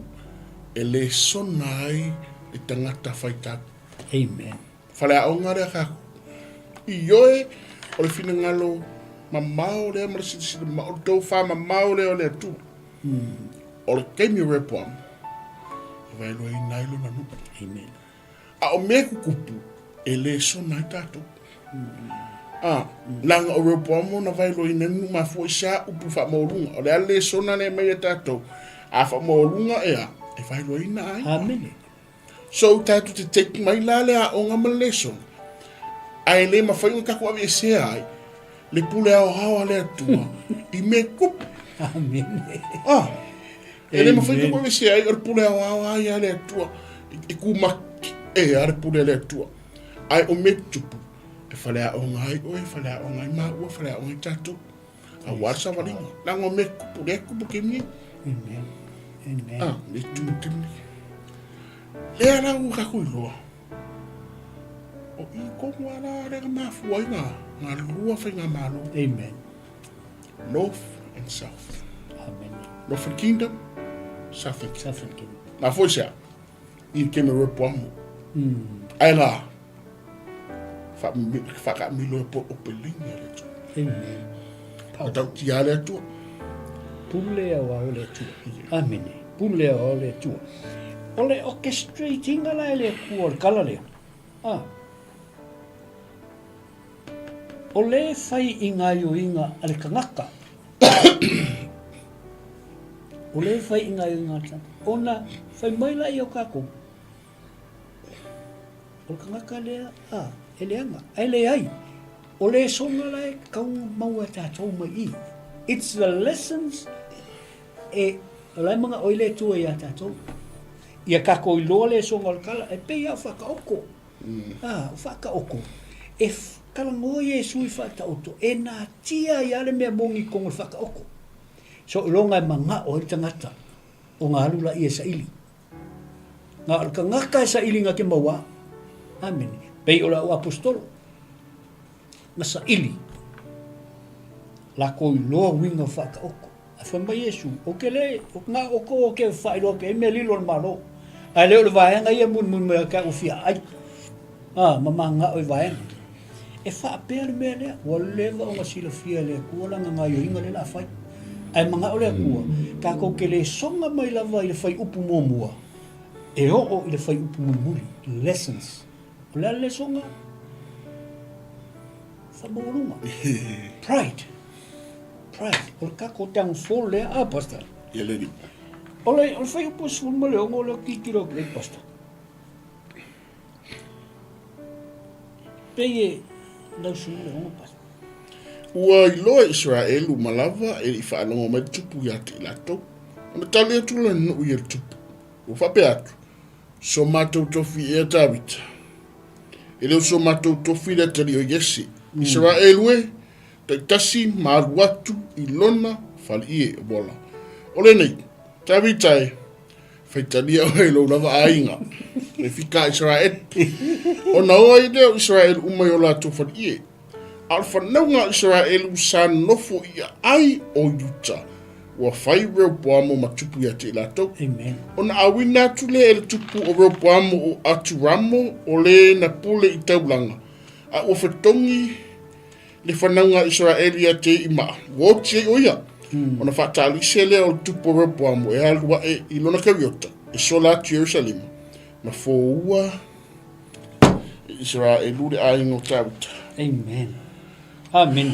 e lesona ai le tagata faitau. Amen. Faleaoga lea kākou. Ioe, o le finagalo mamao lea ma le silasila mamao, o le tofa mamao lea o le Atua. O le taimi o Rehoboamo, e vaeluaina ai lona nuu. Amen. A o mea tutupu, e lesona ai tatou. A, leaga o Rehoboamo na vaeluaina ai le nuu mafua i se a upu faamaualuga. O le a le lesona lea e aumai ia tatou, a faamaualuga ea, e vaeluaina aiga. Amene. So tatou te take mai la le aoga ma le lesona, ae le mafai ona tatou aveesea ai le pule aoao a le Atua i mea tupu. Amene. Ah, e le mafai tatou aveesea ai o le pule aoao a ia a le Atua e kumaki e a le pule a le Atua. Ae o mea tupu, e faleaoga ai oe, faleaoga ai maua, faleaoga ai tatou. Aua le savaliga. Leaga o mea tupu, lea e tupu taimi nei. Amen. Amen. Ah, lea e tupu taimi nei. Lea la ua tatou iloa, o i tonu lava la lea na mafua ai na galulua faigamalo. Amen. North and South. Amen. Northern Kingdom, Southern Kingdom. Southern Kingdom. Na foi se a, i ke me repo amo. Ai la, whakamilo e po o pelingi a le Atua. Amen. A tau tia le Atua. Pule au ao le Atua. Amene. Pule au ao le Atua. O le orchestrating la e le Atua o le kala lea. Ah. O le fai i ngā ioinga a le kangaka. O le fai i ngā ioinga a le kangaka. Ona fai mai la i o kākou. O le kangaka lea, a, e leaga, ae leai. O le soga la e kau maua e tātou mai i. It's the lessons e, o la e manaʻo ai le Atua iā tātou. Ia kākou iloa le soga o le kala, e pei a o whakaoko. A, o whakaoko. E talanoa Iesu i whataoto, e nātia ai a le mea moni kongo le whakaoko. So iloga e manaʻo ai le tagata o ngā alu la ia saili. Na o le kangaka e saili na te maua. Amene. Pei o le au apostolo. Na saili. Lakou iloa uiga o faataoto. Ae fai mai Iesu, Ou te le, na o kou o ke faailoa atu i ai mea lilo o le Malo. Ae le o le vaega ia e mulimuli mai ia te au ua fia ai. A, ma manao i vaega. E faapea le mea lea, ua leva ona silafia e le Atua lana gaoioiga lea o le a fai. Ae manao le Atua, tatou te le soga mai lava i le fuaiupu muamua, e oo i le fuaiupu mulimuli, lessons. O le a le lesoga? Faamaualuga. Pride. Pride. O le tatou downfall lea, a, Pastor? Ia le alii. O le, o le fuaiupu 16 o lea ou te tilotilo atu i ai, Pastor. Pei e 16 Pastor. Ua iloa e Iseraelu uma lava e le i faalogo mai le tupu ia te i latou. Ona tali atu lona nuu ia le tupu, ua faapea atu, So matou tofi ea Tavita? E le o so matou tofi le atalii o Iese. Iseraelu e, taitasi ma alu atu i lona faleie. Voila. O lenei, Tavita e, Faitalia oe i lou lava aiga, e fika a Israel. Ona o ai lea o Israel uma i o latou faleie. A o le fanauga a Israel sa nofo i aai o Iuta, ua fai Rehoboamo ma tupu ia te i latou. Amen. Ona auina atu lea e le tupu o Rehoboamo o Aturamo, o le na pule i taulaga, a ua fetogi le fanauga a Isaraelu ia te Imaa, ua oti ai ʻo ia. Ona faataalise lea o le tupu o Rehoboamo e alu aʻe i lona kariota e sola atu Ierusalema, ma foua e Isaraelu le aiga o Tavita. Amen. Amen.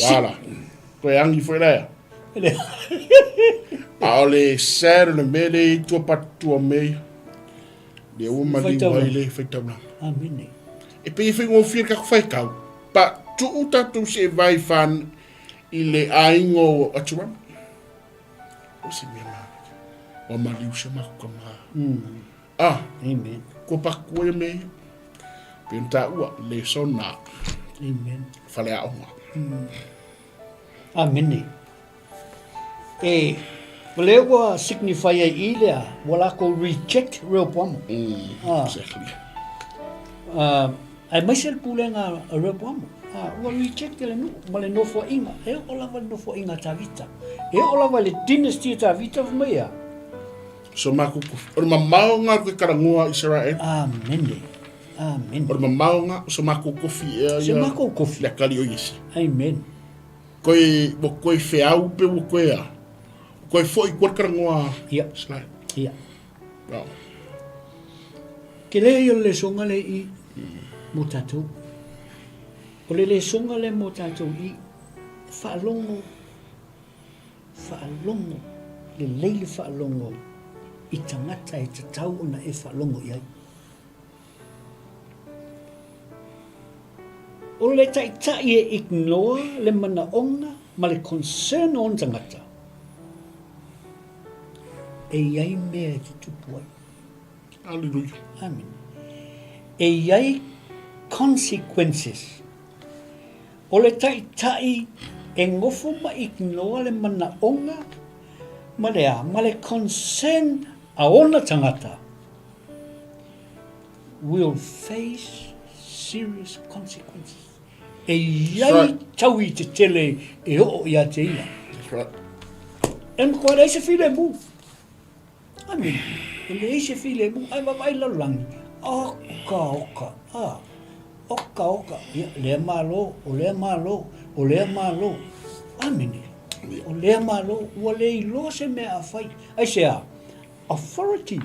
Wala. Toe agi foi la ea. A o le sad o le mea lea i tua patutua mea ia. Lea ua maliu ai le faitaulaga. Amene. E pei e faigofie le tatou faitau, but. Tuu tatou se'evai fan i le aiga o Aturama. O se mea manaia. Ua maliu si o matou tama. Ah. Amen. Kua pakua ia mea ia. Pei ona taua, lesona. Amen. Faleaoga. Amene. E, o lea ua signify ai i lea, ua lakou reject Rehoboamo. Mm, exactly. Aemaise le pulega a Rehoboamo. Ah, ua reject e le nuu ma le nofoaiga. E oo lava i le nofoaiga a Tavita. E oo lava i le dynasty a Tavita fai mai a. So maku, o le mamao nga ke karangoa Israel. Amene. Amene. O le mamao nga, so maku kofi ea ia. So maku kofi. Le akali o Iesi. Amen. Koe, ua koe feau pe ua koe a. Koe foi kua karangoa Ia. Israel. Ia. Wow. Ke lea ia o le lesoga le i mo tatou. O le lesoga le mo tatou i faalogo, faalogo, lelei le faalogo i tagata e tatau ona e faalogo i ai. O le taitai e ignore le manaoga ma le concern o ona tagata, e i ai mea e tutupu ai. Hallelujah. Amen. E i ai consequences. O le taitai e gofo ma ignore le manaoga ma le a, ma le concern a ona tagata, will face serious consequences. E i ai taui tetele e oo ia te ia. That's right. E matua leai se filemu. Amene. E leai se filemu, ae vaavaai i le lalolagi. Oka, oka, a. Oka, oka. Ia, lea Malo, o lea Malo, o lea Malo. Amene. O lea Malo, ua le iloa se mea a fai. Aisea? Authority.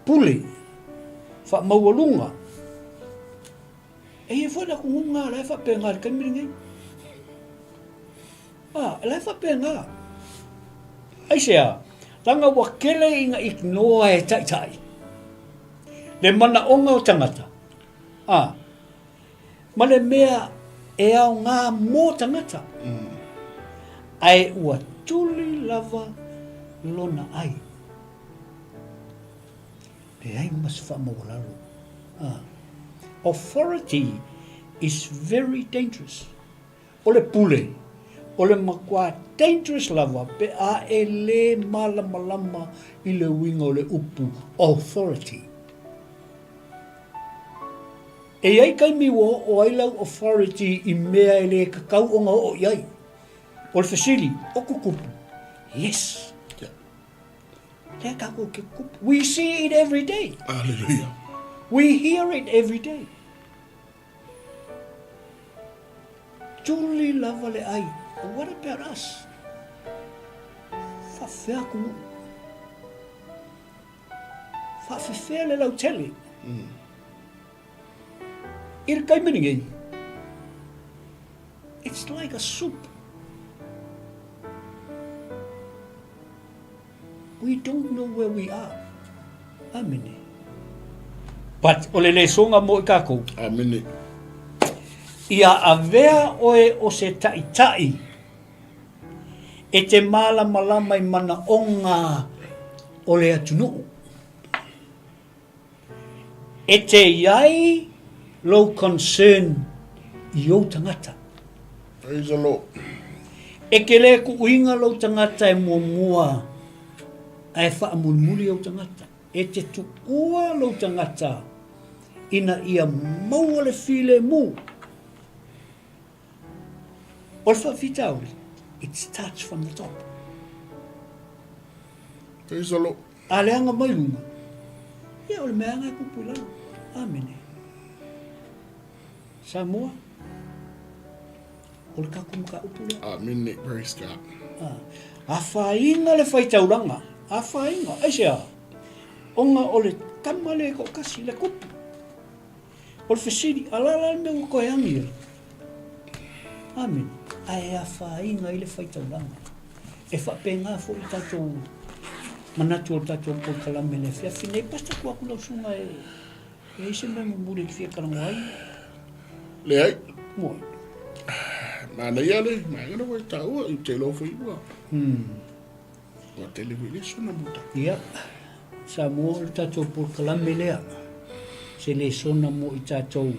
Pule. Faamaualuga. E i ai foi le atunuu la e faapena i le taimi lenei. A, la e faapena. Aisea? Leaga ua tele ina ignore e taitai le manaoga o tagata, a, ma le mea e aoga mo tagata, ae ua tuli lava lona ai. Leai ma se faamaualalo. A, authority is very dangerous. O le pule, o le matua dangerous lava pe a e le malamalama i le uiga o le upu authority. E i ai taimi ua oo ai lau authority i mea e le tatau ona oo i ai. O le fesili, o tutupu? Yes. Lea tatou te tutupu. We see it every day. Hallelujah. We hear it every day. Tuli lava le ai. What about us? Faafefea atunuu. Faafefea le lautele. I le taimi lenei, it's like a soup. We don't know where we are. Amene. But o le lesoga mo i kākou. Amene. Ia avea oe o se ta'ita'i e te mālamalama i manaoga o le atunuu. E te i ai lou concern i ou tagata. Praise the Lord. E te le kuuina lou tagata e muamua ae faamulimuli ou tagata. E te tuua lou tagata ina ia maua le filemu. O le faafitauli, it starts from the top. Praise the Lord. A leaga mai luga, ia o le mea lava e tupu i lalo. Amene. Samoa, o le tatou mataupu lea. Amene, praise God. Ah, afaina le faitaulaga, afaina, aisea? Ona o le tama lea e toatasi, le tupu. O le fesili, a la la le mea ua toe agi ai? Amene. Ae afaina ai le faitaulaga. E faapena foi i tatou manatu o le tatou polokalame i le afiafi nei. Pastor, tuu atu lau susuga e i ai se mea mulimuli e te fia talanoa ai. Leai. Moi. Manaia le vaega lea ua e taua, ou te iloa foi ua ua tele foi lesona mo tatou. Ia, Samoa o le tatou polokalame lea, se lesona mo i tatou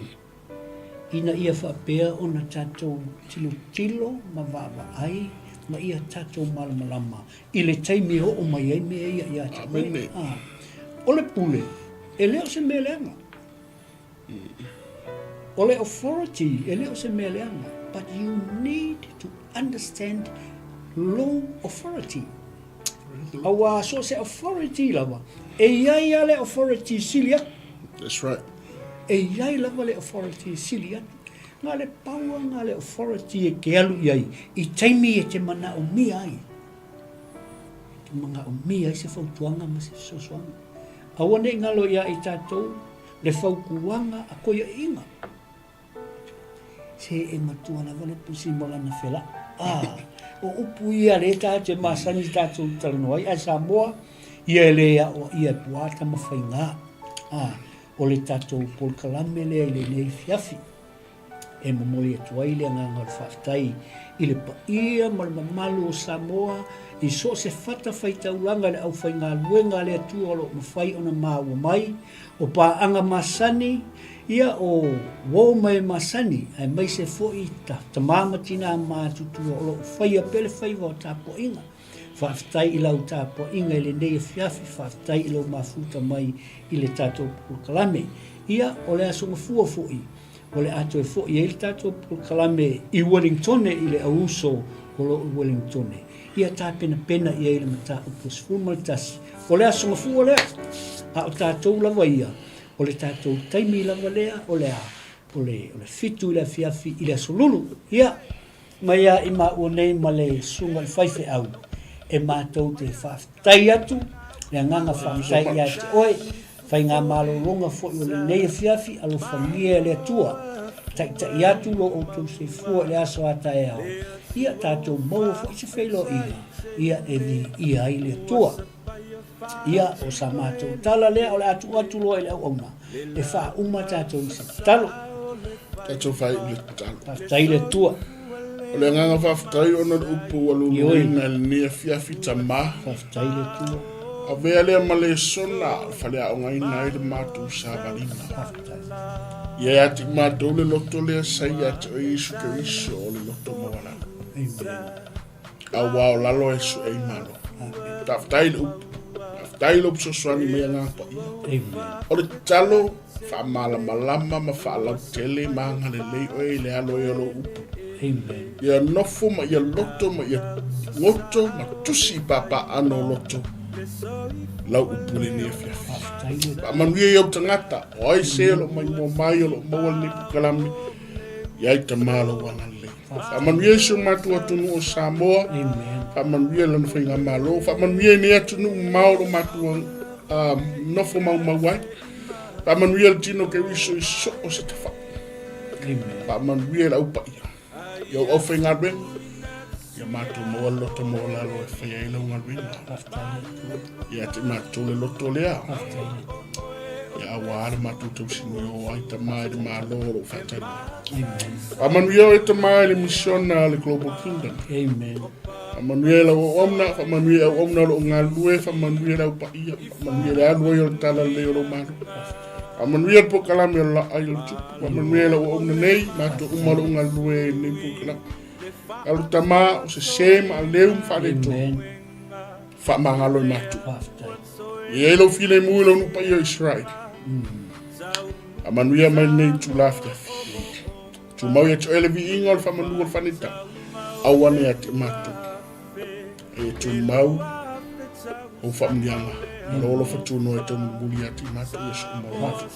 ina ia faapea ona tatou tilotilo ma vaavaai ma ia tatou malamalama i le taimi e oo mai ai mea ia ia te oe. O le pule, e le o se mea leaga. O le authority, e le o se mea leaga, but you need to understand low authority. Aua so o se authority lava, e i ai lava le authority sili atu. That's right. E i ai lava le authority sili atu. Na o le pau lava na le authority e te alu i ai i taimi e te manaomia ai. E te manaomia ai se fautuaga ma se fesoasoani. Aua ne i galo ia i tatou le fautuaga a koiaʻiga. Se e matua lava le pusi ma lana felaʻa. Ah, o upu ia lea tatou te masani tatou talanoa ai, ae Samoa, ia e le aoaia e puaa tama faigā. Ah, o le tatou polokalame lea i lenei afiafi. E momoli atu ai le agaga o le faafetai i le paia ma le mamalu o Samoa i so o se fatafaitaulaga i le aufaigaluega a le Atua o lo o mafai ona maua mai, o paaga masani, ia o uo ma e masani, aemaise foi tama ma tinā matutua o lo o faia pea le faiva o tapuaiga. Faafetai i lau tapuaiga i lenei afiafi, faafetai i lou mafuta mai i le tatou polokalame. Ia, o le Aso Gafua foi, o le a toe foi ai le tatou polokalame i Uelingtone i le auuso o lo o i Uelingtone. Ia tapenapena i ai le mataupu 11. O le Aso Gafua lea, a o tatou lava ia, o le tatou taimi lava lea, o le a, o le, o le 7 i le afiafi i le Aso Lulu. Ia, Mai a i maua nei ma le susuga i le faifeau e matou te faafetai atu le agaga faafetai ia te oe, faigamalologa foi o lenei afiafi, alofagia e le Atua, taitai atu lo outou soifua i le aso a taeao, ia tatou maua foi se feiloaiga, ia e viia ai le Atua. Ia, o sa matou tala lea o le a tuu atu loa i le auauna e faauma tatou i se tatalo. Tatou faaiu le tatalo. Faafetai i le Atua. O le agaga faafetai ona o le upu ua luluina i lenei afiafi tama. Faafetai i le Atua. Avea lea ma lesona e faleaogaina ai le matou savaliga. Faafetai. Ia ia te i matou le loto lea sa ia te oe Iesu Keriso o le loto maualalo. Amen. Aua o lalo e sue ai malo. Faafetai le upu. Faafetai lou fesoasoani mai agaga paia. O le tatalo, faamalamalama ma faalautele ma agalelei oe i le alo ai o lou upu. Ia nofo ma ia loto ma ia goto ma tusi i papaaano o loto lau upu i lenei afiafi. Faamanuia i ou tagata, o ai se o lo o maimoa mai o lo o maua lenei polokalame, ia ai tama lou agalelei. Faamanuia i si o matou atunuu o Samoa. Faamanuia lana faigamalo. Faamanuia i nei atunuu mamao o lo matou nofo maumau ai. Faamanuia le tino Keriso i so o se tafai. Faamanuia i le au paia. I au aufaigaluega. Ia matou maua le loto maualalo e faia ai lau galuega. Ia te matou le loto lea. Ia aua le matou tausinio o ai tama i le Malo o lo o faatali mai. Faamanuia oe tama i le misiona a le Global Kingdom. Amen. Faamanuia i lau auauna, faamanuia i auauna o lo o galulue, faamanuia le au paia, faamanuia le alu ai o le talalelei o lou Malo. Faamanuia le polokalame o le laai o le tupu, faamanuia i lau auauna nei, matou uma o lo o galulue i lenei polokalame. Alu tama o sese ma aleu ma faaletonu. Faamagalo i matou. Ia i ai lou filemu i lou nuu paia o Israeli. Faamanuia mai lenei itula afiafi. Tumau ia te oe le viiga o le faamanu o le faanita. Aua ne ia te matou. E tumau ou faamuniaga. Ma lou alofa tunoa e taumulimuli ia te matou ia su uma o matou.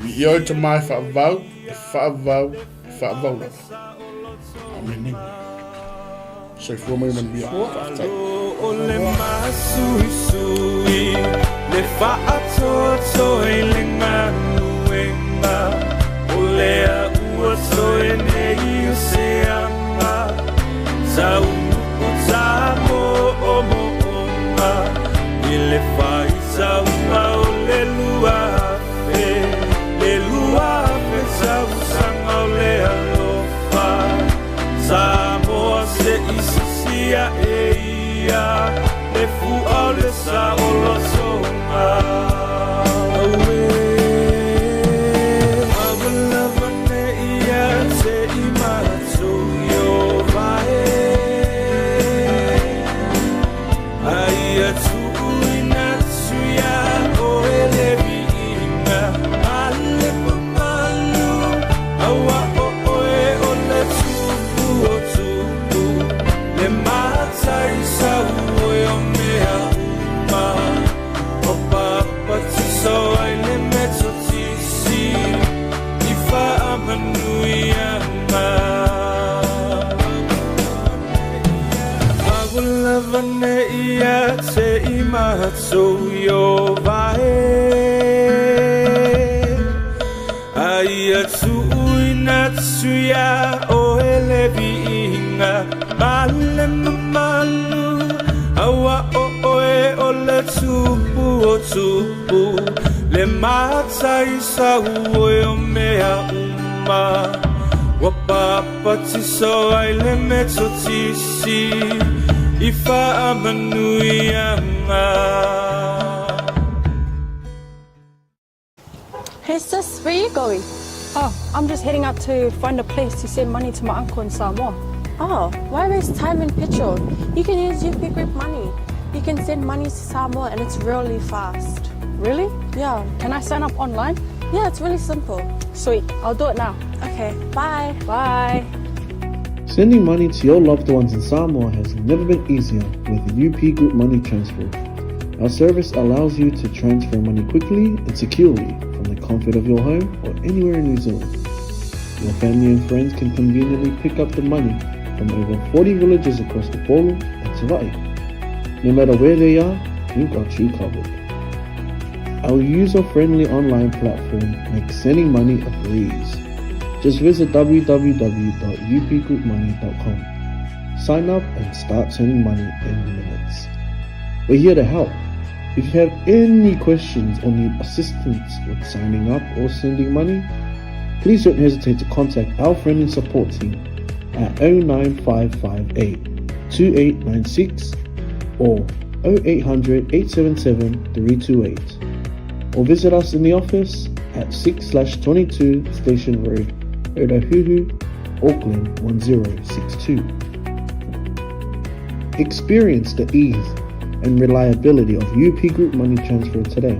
Viia oe tama e faavavau, e faavavau, e faavavau lava. Amene. Soifua ma ia manuia. Faafetai. O le masuisui le faatoatoa i le galuega o lea ua toe nei o se aga taunuu tamoomoonga i le faitauga o le 2000 le 2000 tausaga o le ne ia te i o vae A ia tuuina atu ia o ele viiga ma le mamalu Aua o oe o le tupu o tupu Le mataisau oe o mea uma Ua papatiso ai le Metotisi I faamanuiaga. Hey sis, where are you going? Oh, I'm just heading out to find a place to send money to my uncle in Samoa. Oh, why waste time and petrol? You can use UP Group Money. You can send money to Samoa and it's really fast. Really? Yeah. Can I sign up online? Yeah, it's really simple. Sweet, I'll do it now. Okay, bye. Bye. Sending money to your loved ones in Samoa has never been easier with UP Group Money Transfer. Our service allows you to transfer money quickly and securely from the comfort of your home or anywhere in New Zealand. Your family and friends can conveniently pick up the money from over 40 villages across the Upolu and Savaii. No matter where they are, we've got you covered. Our user-friendly online platform makes sending money a breeze. Just visit www.upgroupmoney.com. Sign up and start sending money in minutes. We're here to help. If you have any questions or need assistance with signing up or sending money, please don't hesitate to contact our friendly support team at 09558 2896 or 0800 877 328 or visit us in the office at 6/22 Station Road, Otahuhu, Auckland 1062. Experience the ease and reliability of UP Group Money Transfer today.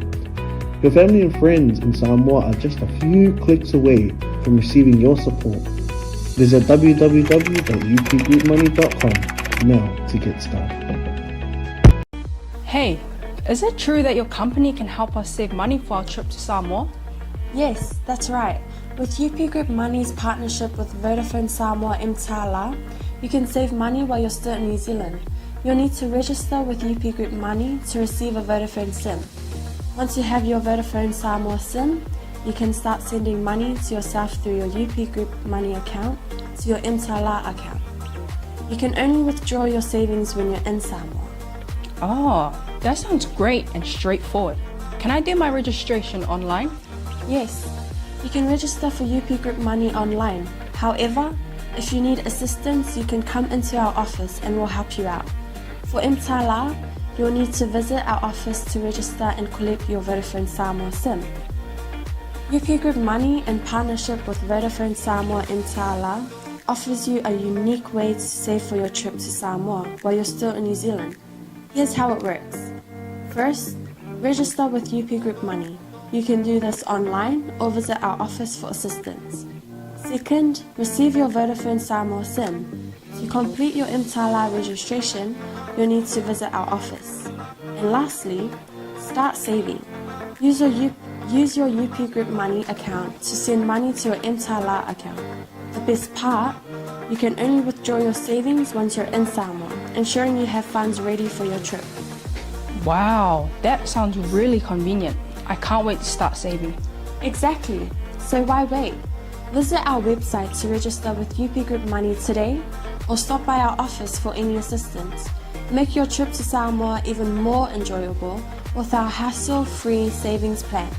Your family and friends in Samoa are just a few clicks away from receiving your support. Visit www.upgroupmoney.com now to get started. Hey, is it true that your company can help us save money for our trip to Samoa? Yes, that's right. With UP Group Money's partnership with Vodafone Samoa mTala, you can save money while you're still in New Zealand. You'll need to register with UP Group Money to receive a Vodafone SIM. Once you have your Vodafone Samoa SIM, you can start sending money to yourself through your UP Group Money account to your mTala account. You can only withdraw your savings when you're in Samoa. Oh, that sounds great and straightforward. Can I do my registration online? Yes, you can register for UP Group Money online. However, if you need assistance, you can come into our office and we'll help you out. For mTala, you'll need to visit our office to register and collect your Vodafone Samoa SIM. UP Group Money, in partnership with Vodafone Samoa mTala, offers you a unique way to save for your trip to Samoa while you're still in New Zealand. Here's how it works. First, register with UP Group Money. You can do this online or visit our office for assistance. Second, receive your Vodafone Samoa SIM. To complete your mTala registration, you'll need to visit our office. And lastly, start saving. Use your, U- use your UP Group Money account to send money to your mTala account. The best part, you can only withdraw your savings once you're in Samoa, ensuring you have funds ready for your trip. Wow, that sounds really convenient. I can't wait to start saving. Exactly. So why wait? Visit our website to register with UP Group Money today or stop by our office for any assistance. Make your trip to Samoa even more enjoyable with our hassle-free savings plan.